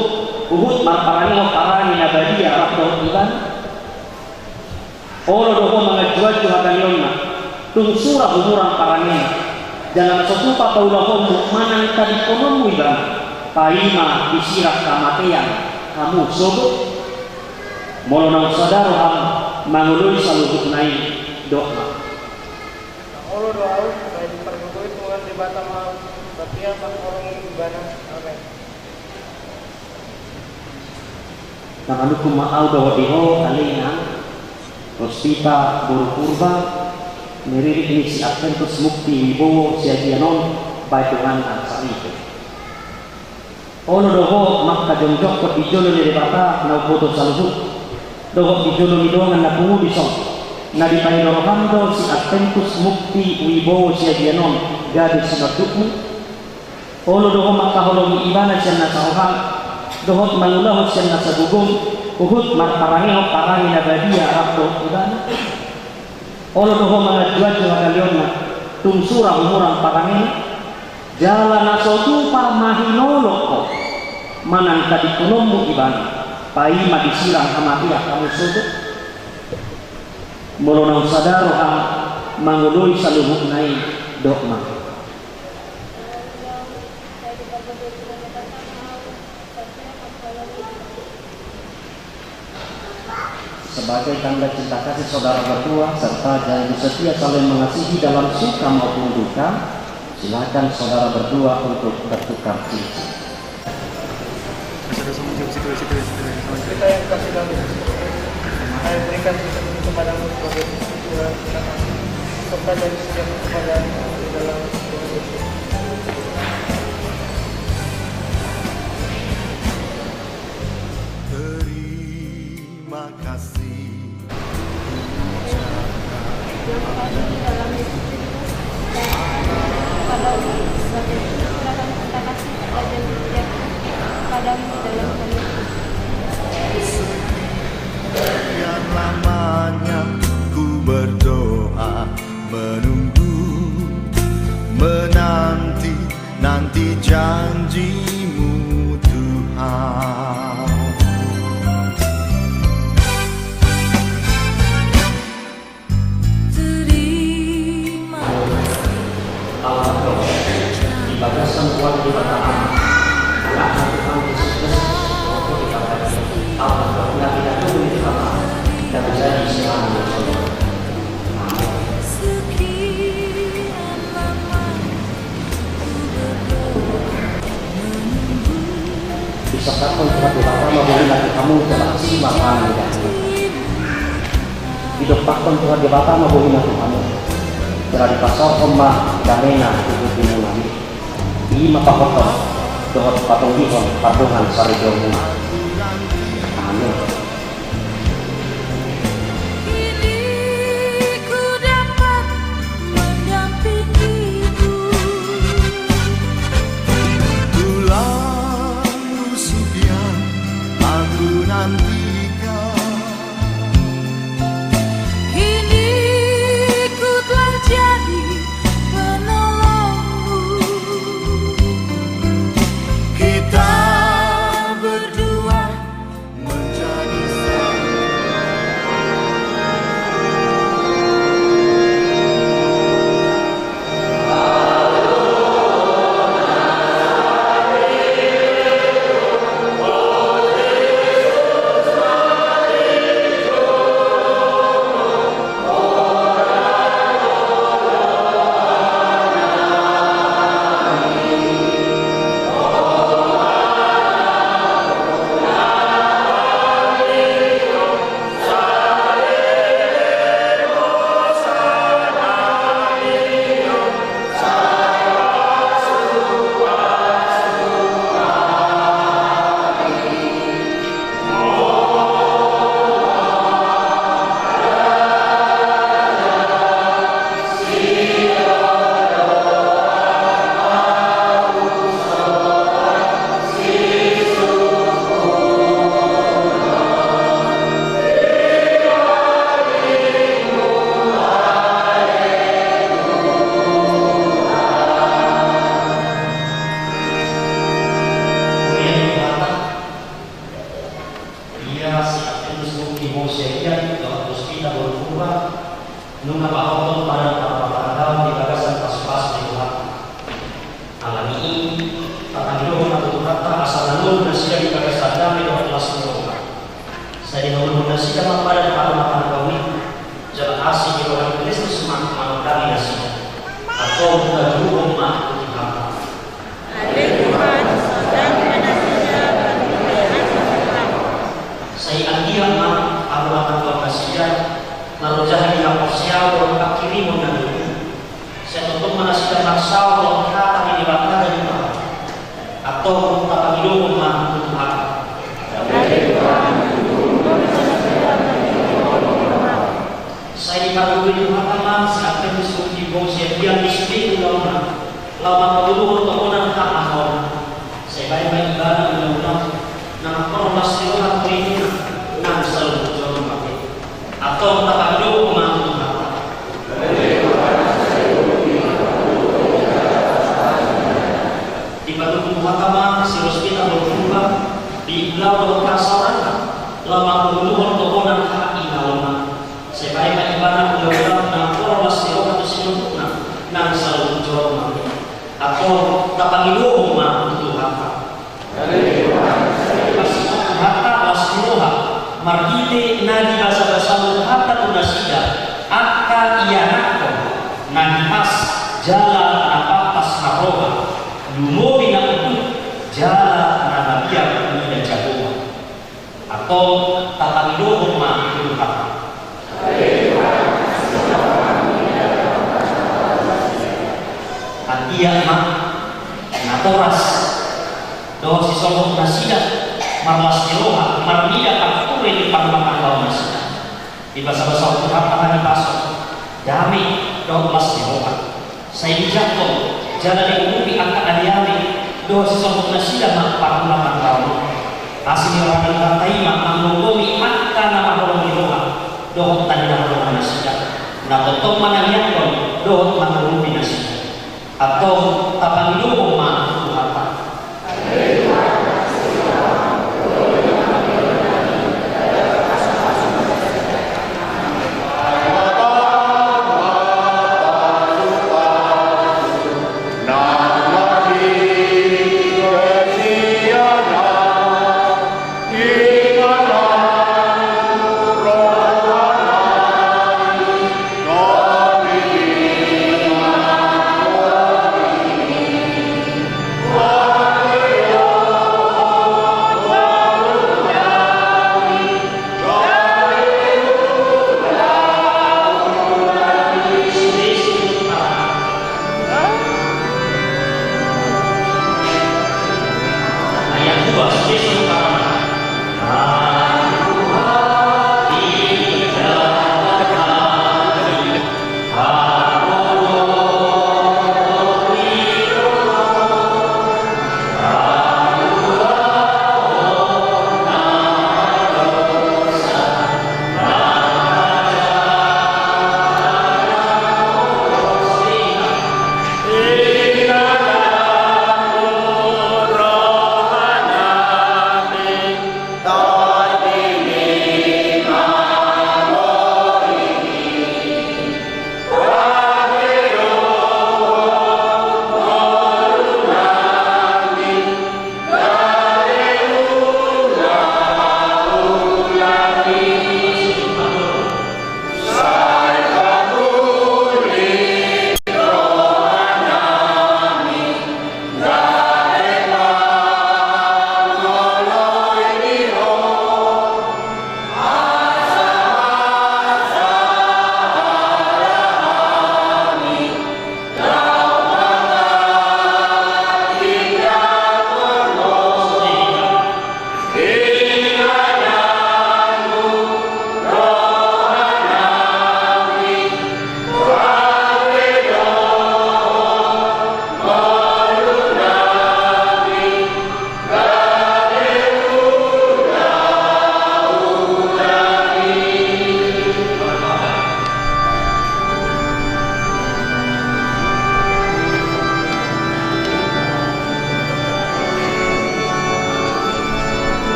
huhut marparangehon parange na badia rap dohot ibana? Olo do ho manganjuanju hagaleonna, tung sura humurang parangena, jala na so tupa paulahonmu manang tadingkononmu ibana, paima disirang hamatean hamu sogot? Molo naung sada roham mangoloi saluhutna i, dok ma. Olo do ahu, baen pargogoi Tuhan Debata ma ahu, batia mangholongi ibana. Amen. Na manungkun ma ahu dohot di ho, ale inang Rospita boru Purba, na ririt ni si Adventus Mucti Ubibowo Siagian on, baen donganna saripe. Olo do ho mangkajongjongkon di jolo ni Debata na umboto saluhut, dohot di jolo ni dongan na pungu dison, na dipaida roham do si Adventus Mucti Ubibowo Siagian on gabe sinondukmu? Olo do ho mangkaholongi ibana sian nasa roham, dohot mangulahon sian nasa gogom, huhut marparangehon parange na badia rap dohot ibana? Olo do ho manganjuanju hagaleonna, tung sura humurang parangena, jala na so tupa mahinolok ho manang tadingkononmu ibana, paima disirang hamatean hamu sogot? Molo naung sada roham mangoloi saluhutna i, dok ma. Sebagai tanda cinta kasih saudara berdua serta janji setia saling mengasihi dalam suka maupun duka, silakan saudara berdua untuk bertukar cincin. Kita yang kasih dalam Tuhan, berikan kita kepadamu sebagai bukti Tuhan, serta janji setia kepada dalam Tuhan Yesus. Terima kasih. Yang kami dalam Yesus Kristus, dan kepadamu sebagai bukti terhadap cinta kasih dan janji setia kepadamu dalam Tuhan Yesus. Sekian lamanya ku berdoa, menunggu, menanti, nanti janji-Mu, Tuhan. Terima kasih. Amen. Di bagasan Tuhan kita, Anakna Tuhan Yesus Kristus, waktu kita, Amen. Kita tunggu di tempat, kita menjadi selama. Amen. Disangkapkon Tuhan Debata ma bohina tu hamu, jala asi ma pangan ni dahina. Didompakkon Tuhan Debata ma bohina tu hamu, jala dipasaorhon ma damena tu tingkina i. I ma pahothon dohot patonggihon pardongan saripeonmuna. Amen. Kini ku dapat mendampingimu. Tulang rusuk yang aku nanti Siagian dohot Puspita boru Purba, nunga pahothon padan parrohatan di bagasan pasupasu ni Tuhanta. Alani i, tatangidohon ma tu Tuhanta asa na ngolu nasida di bagasan dame dohot las ni roha. Sai dihononhon nasida ma padan parrohatan i, jala asi ni roha ni Kristus ma manondangi nasida. Antong tatangidohon ma tu Tuhanta. Sai anggiat ma parrohatan nasida, na ro jaha di haporseaon dohot pangkirimon na dulu. Sai tongtong ma nasida marsaor dohot hata ni Debata na di Tuhanta. Antong tatangidohon ma tu Tuhanta. Sai dipargogoi Tuhanta ma si Antonius Hutibong siagian di sude ulaonna, laho mangkalualuhon tohonan hak ni ulaonna. Sai baen ma ibana ulaon na mangkorhon las ni roha tu ringgit nang saluhut jolma. Antong tatangidohon ma tu Tuhanta. Dipargogoi Tuhanta ma si Rospita boru Purba di ulaon dohot parsaoranna, laho mangkalualuhon tohonan hak ni ulaonna. Sai baen ma ibana ulaon na mangkorhon las ni roha tu saluhutna nang saluhut jolma. Antong tatangidohon ma tu Tuhanta. Pasupasu Tuhanta las ni roha marhite na dibasabasahon Tuhanta tu nasida angka ianakhon na hipas jala na pantas marroha, lumobi na utup jala na mabiar mida Jahowa. Antong tatangidohon ma tu Tuhanta. Anggiat ma natoras dohot sisolhot nasida marlas ni roha marnida parhure ni parrumahanggaon nasida. Dibasabasahon Tuhanta na hipas on dame dohot las ni roha. Sai dijangkon jala diurupi angka aleale dohot sisolhot nasida ma parrumahanggaon. Asi ni roha ni Tuhanta i ma manggomgomi angka na marholong ni roha dohot na hinaholongan nasida. Na tongtong ma na niangkon dohot mangurupi nasida. Antong tatangidohon ma tu Tuhanta.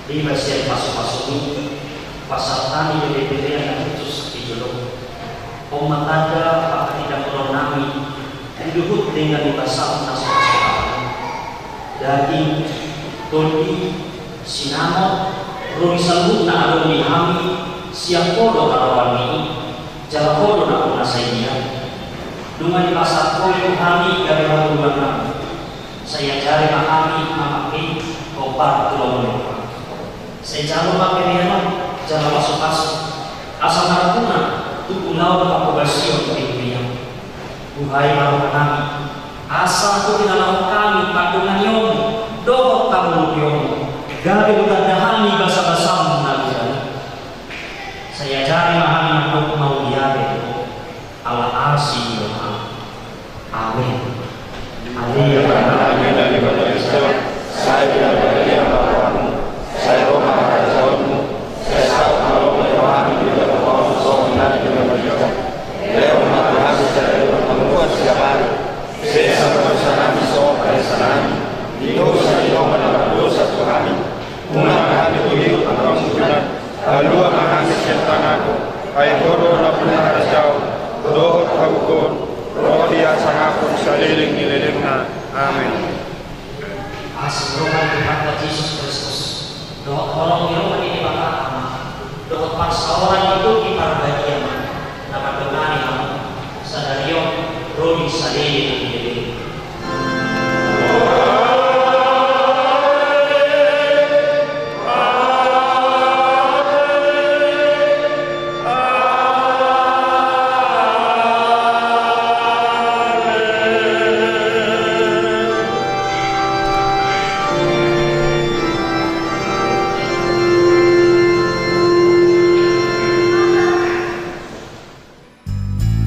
Riba sian pasupasumi, pasahat hami di bere-berean na hushus di jolom. On ma tanda panghatindanghonon nami, di huhut denggan ni basam na so pasahat hami. Daging, tondi, sinamot, ro di saluhutna adong di hami, sian Ho do haroan ni i, jala Ho do na punasa i. Nunga dipasahat Ho i tu hami gabe hangoluan nami. Sai ajari ma hami mamangke i, hombar tu lomo-lomo. Sai jalo ma pelean on jala pasu-pasu, asa marguna tu ulaon panghobasion di huriaM. Buhai ma roha nami, asa huhilala hami pandonganion dohot pangolupionMu, gabe hutanda hami basa-basaM na godang i. Sai ajari ma hami mandok mauliate tu Ho, ala asi ni rohaM. Amin. Amin. Amin. Amin. Amin. Sai pinarbadia ma rohaMu, sai ro ma harajaonMu, sai saut ma lomo ni rohaM di bagasan on songon na di banua tonga on. Lehon ma tu hami sadari on hamuliaon siapari. Sesa ma dosa nami songon panesanami di dosa ni dongan na mardosa tu hami. Unang hami huhut tu pangunjunan. Palua ma hami sian pangago. Ai Ho do na punasa harajaon dohot hagogoon dohot hasangapon saleleng ni lelengna. Amin. Asi ni roha ni Tuhanta Jesus Kristus, dohot holong ni roha ni Debata Ama, dohot parsaoran ni Tondi Parbadia ma na mandongani hamu sadari on ro di saleleng ni lelengna.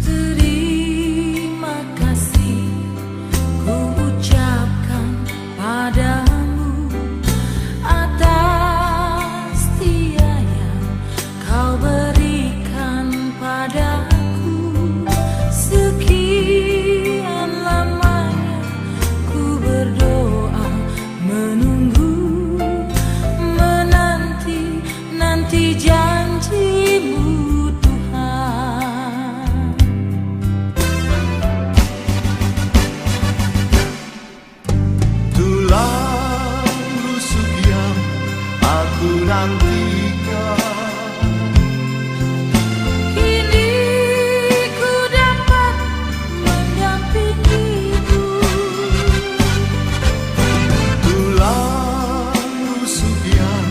Terima kasih ku ucapkan padaMu atas setia yang Kau berikan padaku. Sekian lamanya ku berdoa, menunggu, menanti, nanti janji-Mu, Tuhan. Tulang rusuk yang aku nantikan, kini ku dapat mendampingimu. Tulang rusuk yang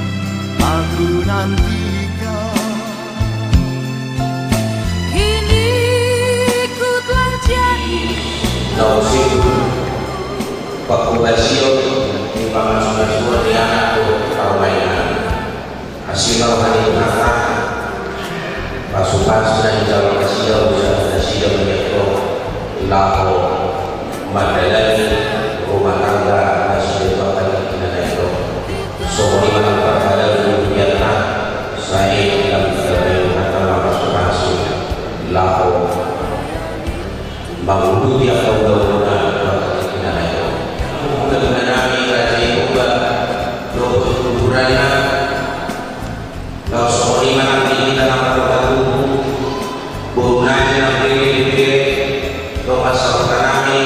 aku nantikan, kini ku telah jadi. Naung sibuk panghobasion ni pamasumasuon ni anak dohot parumaen. Asi ma roha ni Tuhanta, pasupasuna dijalo nasida, usaha nasida ma i antong laho mandalani rumah tangga nasida tu angka tingki na naeng ro. Songon i ma nang parhalado ni hurianta, sai lam ditambai Tuhanta ma pasupasu laho manguduti angka ulaonna tu angka tingki na naeng ro. Ulaon nami raja i Toba dohot kuburanna. Laos songon i ma nang di hita na marhata tubu, boru nami nang bere-bere, dongan sahuta nami,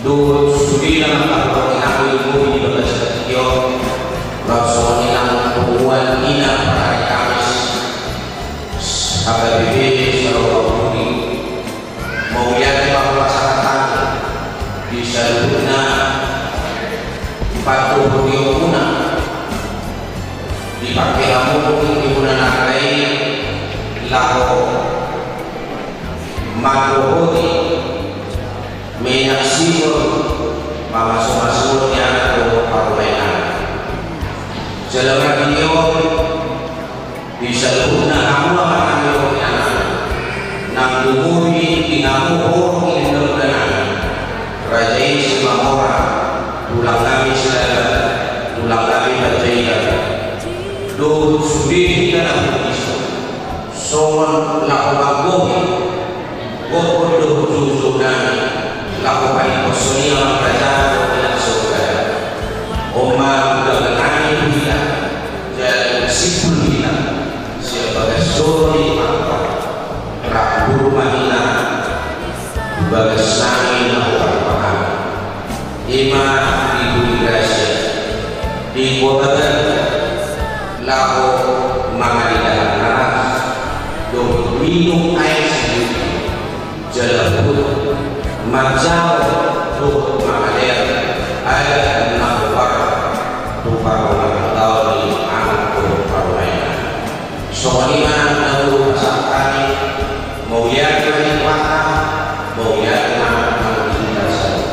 dohot sude na mangkaholongi hami di bagasan tingki on. Laos songon i nang punguan ina parhari Kamis H K B P Sarawa Puri. Mauliate ma hupasahat hami di saluhutna pandohan ni ompunta, dipangke hamu di ompunta na arga i laho mandohoti, menyaksikan pamasumasuon ni anak dohot parumaen. Jala marhite on, di saluhutna hamu amang nami dohot inang nami, nang dumuri di hamu horong ni hulahula nami, raja i Simamora, tulang nami Silaban, tulang nami Panjaitan, dohot sude hita na bungkis, songon laho manggohi gokhon dohot joujou nami, laho paimposhon i amang raja dohot inang saudara. On ma undangan nami tu Laho mangalehon aek dohot minum aek sijolo, jala huhut manjalo dohot mangalehon aek na hombar tu parrohahon ni anak dohot parumaen. Songon i ma na hupasahat hami, mauliate ma di Tuhanta, mauliate ma di hita saluhut.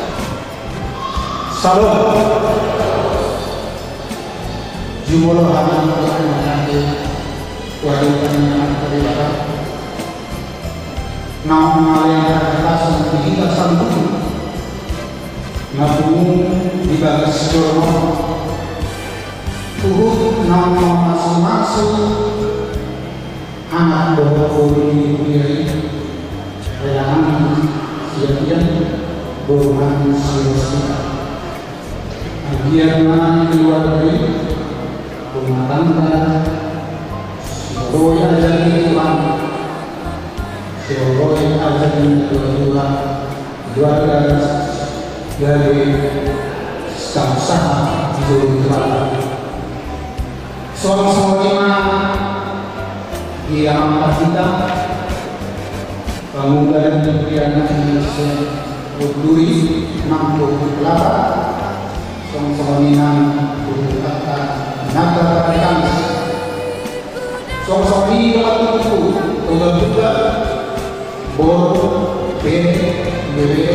Syalom. Jumolo hami mangkatai, wajib hami mangkatai, Bapa. Naung mangalehon hita saluhut, na pungu di bagas joro on. Huhut naung mamasu-masu anak dohot boru ni huria i, reanan siapian, boru nami si Rosita. Anggiat ma di keluarga i, rumah tangga, siholoi ajar ni Tuhan, siholoi ajar ni natuatua, keluarga, gabe, sahat-sahat di jolo ni Tuhan. Songon i ma di amang parhita, pangula ni pianak ni si Duri, nang tu Kelapa, songon i nang tu Kelapa, nang tu Kelapa. Songon i ma tu, tu, tu, tu, tu, boru, bere, bere,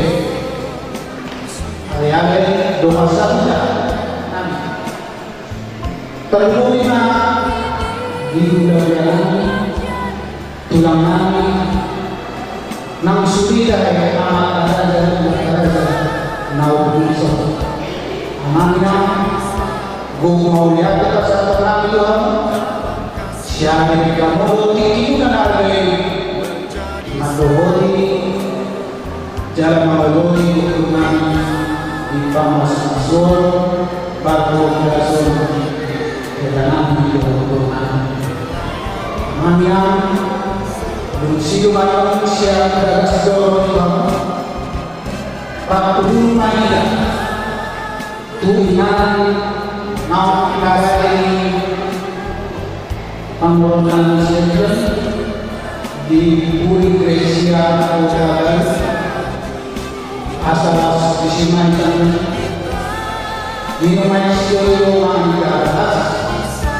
ale-ale, dongan sahuta nami. Tarlumobi ma di hulahula nami, tulang nami, nang sude di amanta raja, amanta raja, na umbilhon. Amang inang, gok mauliate pasahaton nami tu hamu, sian di hamu dohot tingkina na arga i, mandohoti jala mangoloi boru nami di pamasu-masuon, parhorasan, kedanan di boru nami. Amang inang, dung sidung adong sian bagas joro i, rap tu rumah i, tu inganan naung marade ni panggoran nami sian i, di Puri Gresia Kota Baru, asa las disi ma hita, minum aek sijolo, mangan gabe las,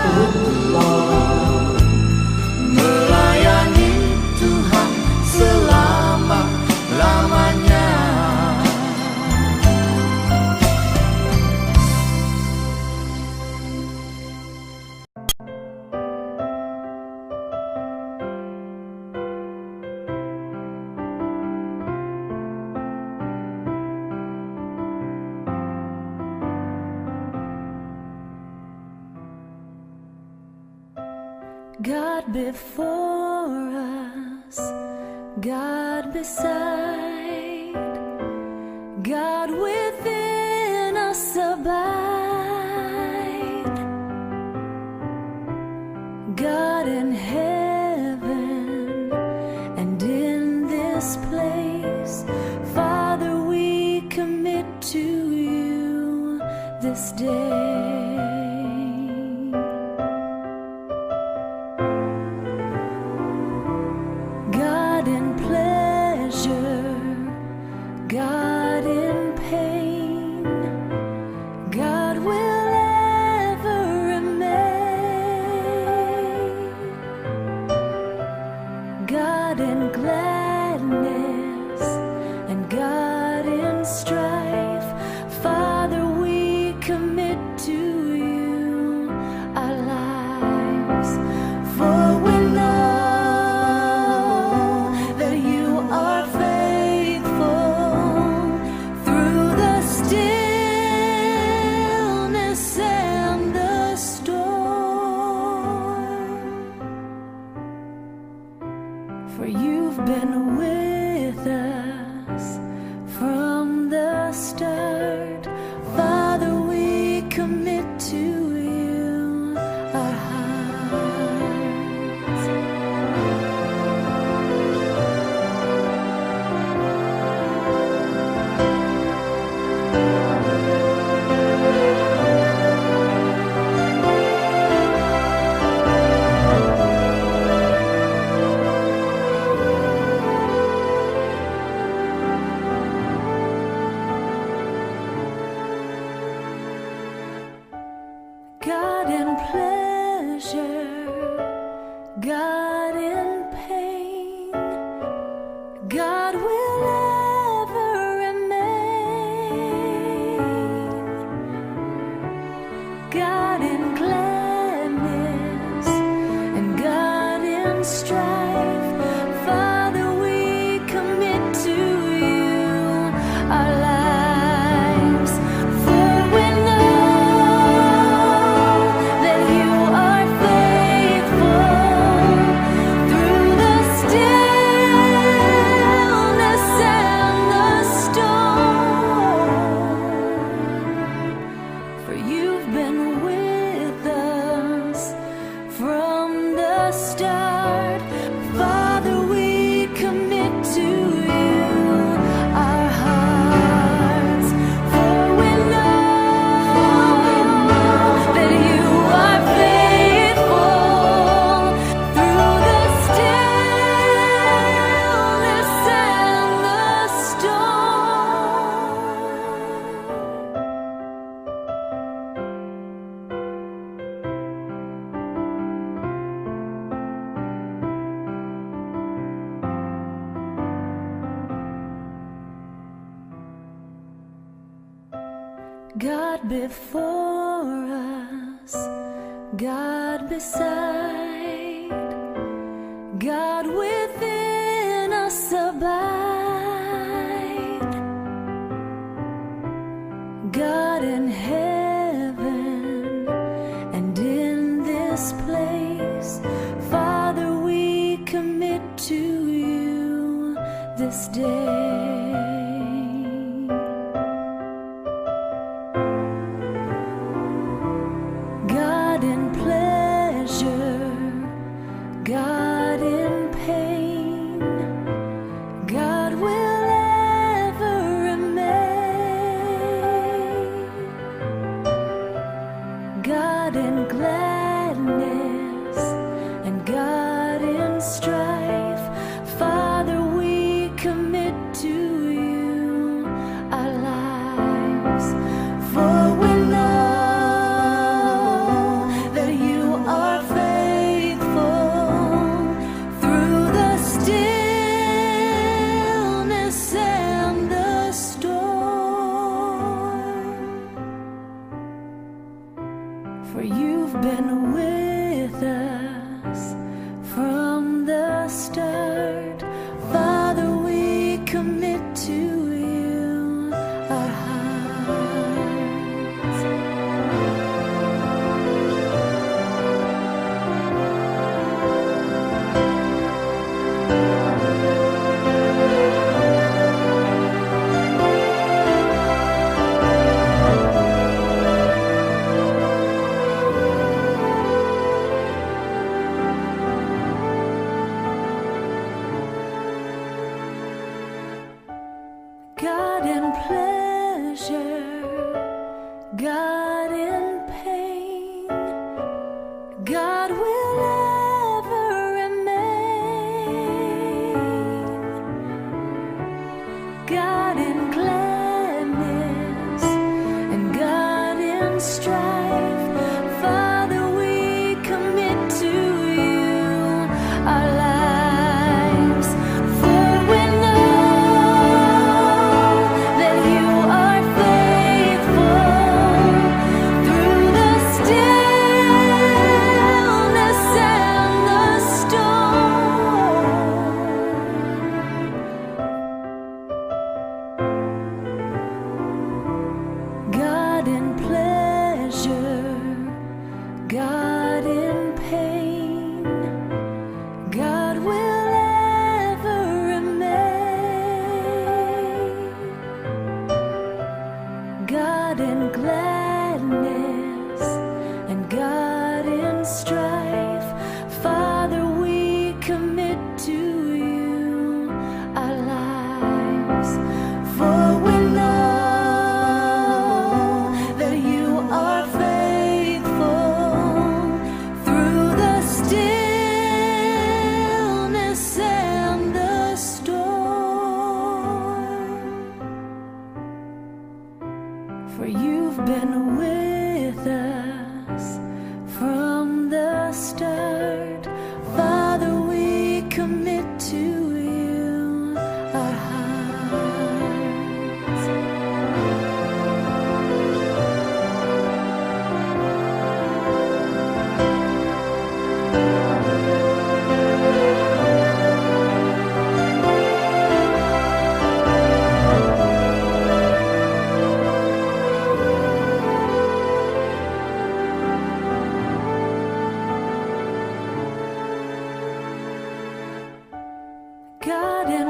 huhut laho. Melayani Tuhan selama-lamanya. God before us, God beside, God within us abide. God in heaven and in this place, Father, we commit to you this day. God in pleasure, God in pain, God will ever remain. God in gladness and God in strife, Father, we commit to you our lives, for we know that you are faithful through the stillness and the storm. For you've been with us from the start. Father, we commit to you our hearts. pleasure, God in pain, God will ever remain. God in gladness and God in strife, Father, we commit to you our lives. For we know that you are faithful through the stillness and the storm. For you've been with us from the start. Father, we commit to you our hearts. For we know that you are faithful through the stillness and the storm. God before us, God beside, God within us abide. God in heaven and in this place, Father, we commit to you this day. God in pleasure, God in pain, God will ever remain. God in gladness and God in strife, Father, we commit to you our lives. For we know that you are faithful through the stillness and the storm. For you've been with us from the start. Father, we commit to you our hearts.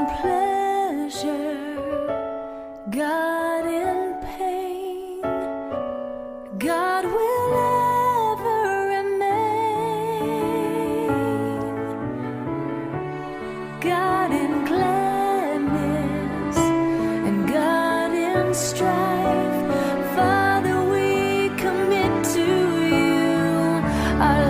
Pleasure, God in pain, God will ever remain. God in gladness and God in strife. Father, we commit to you our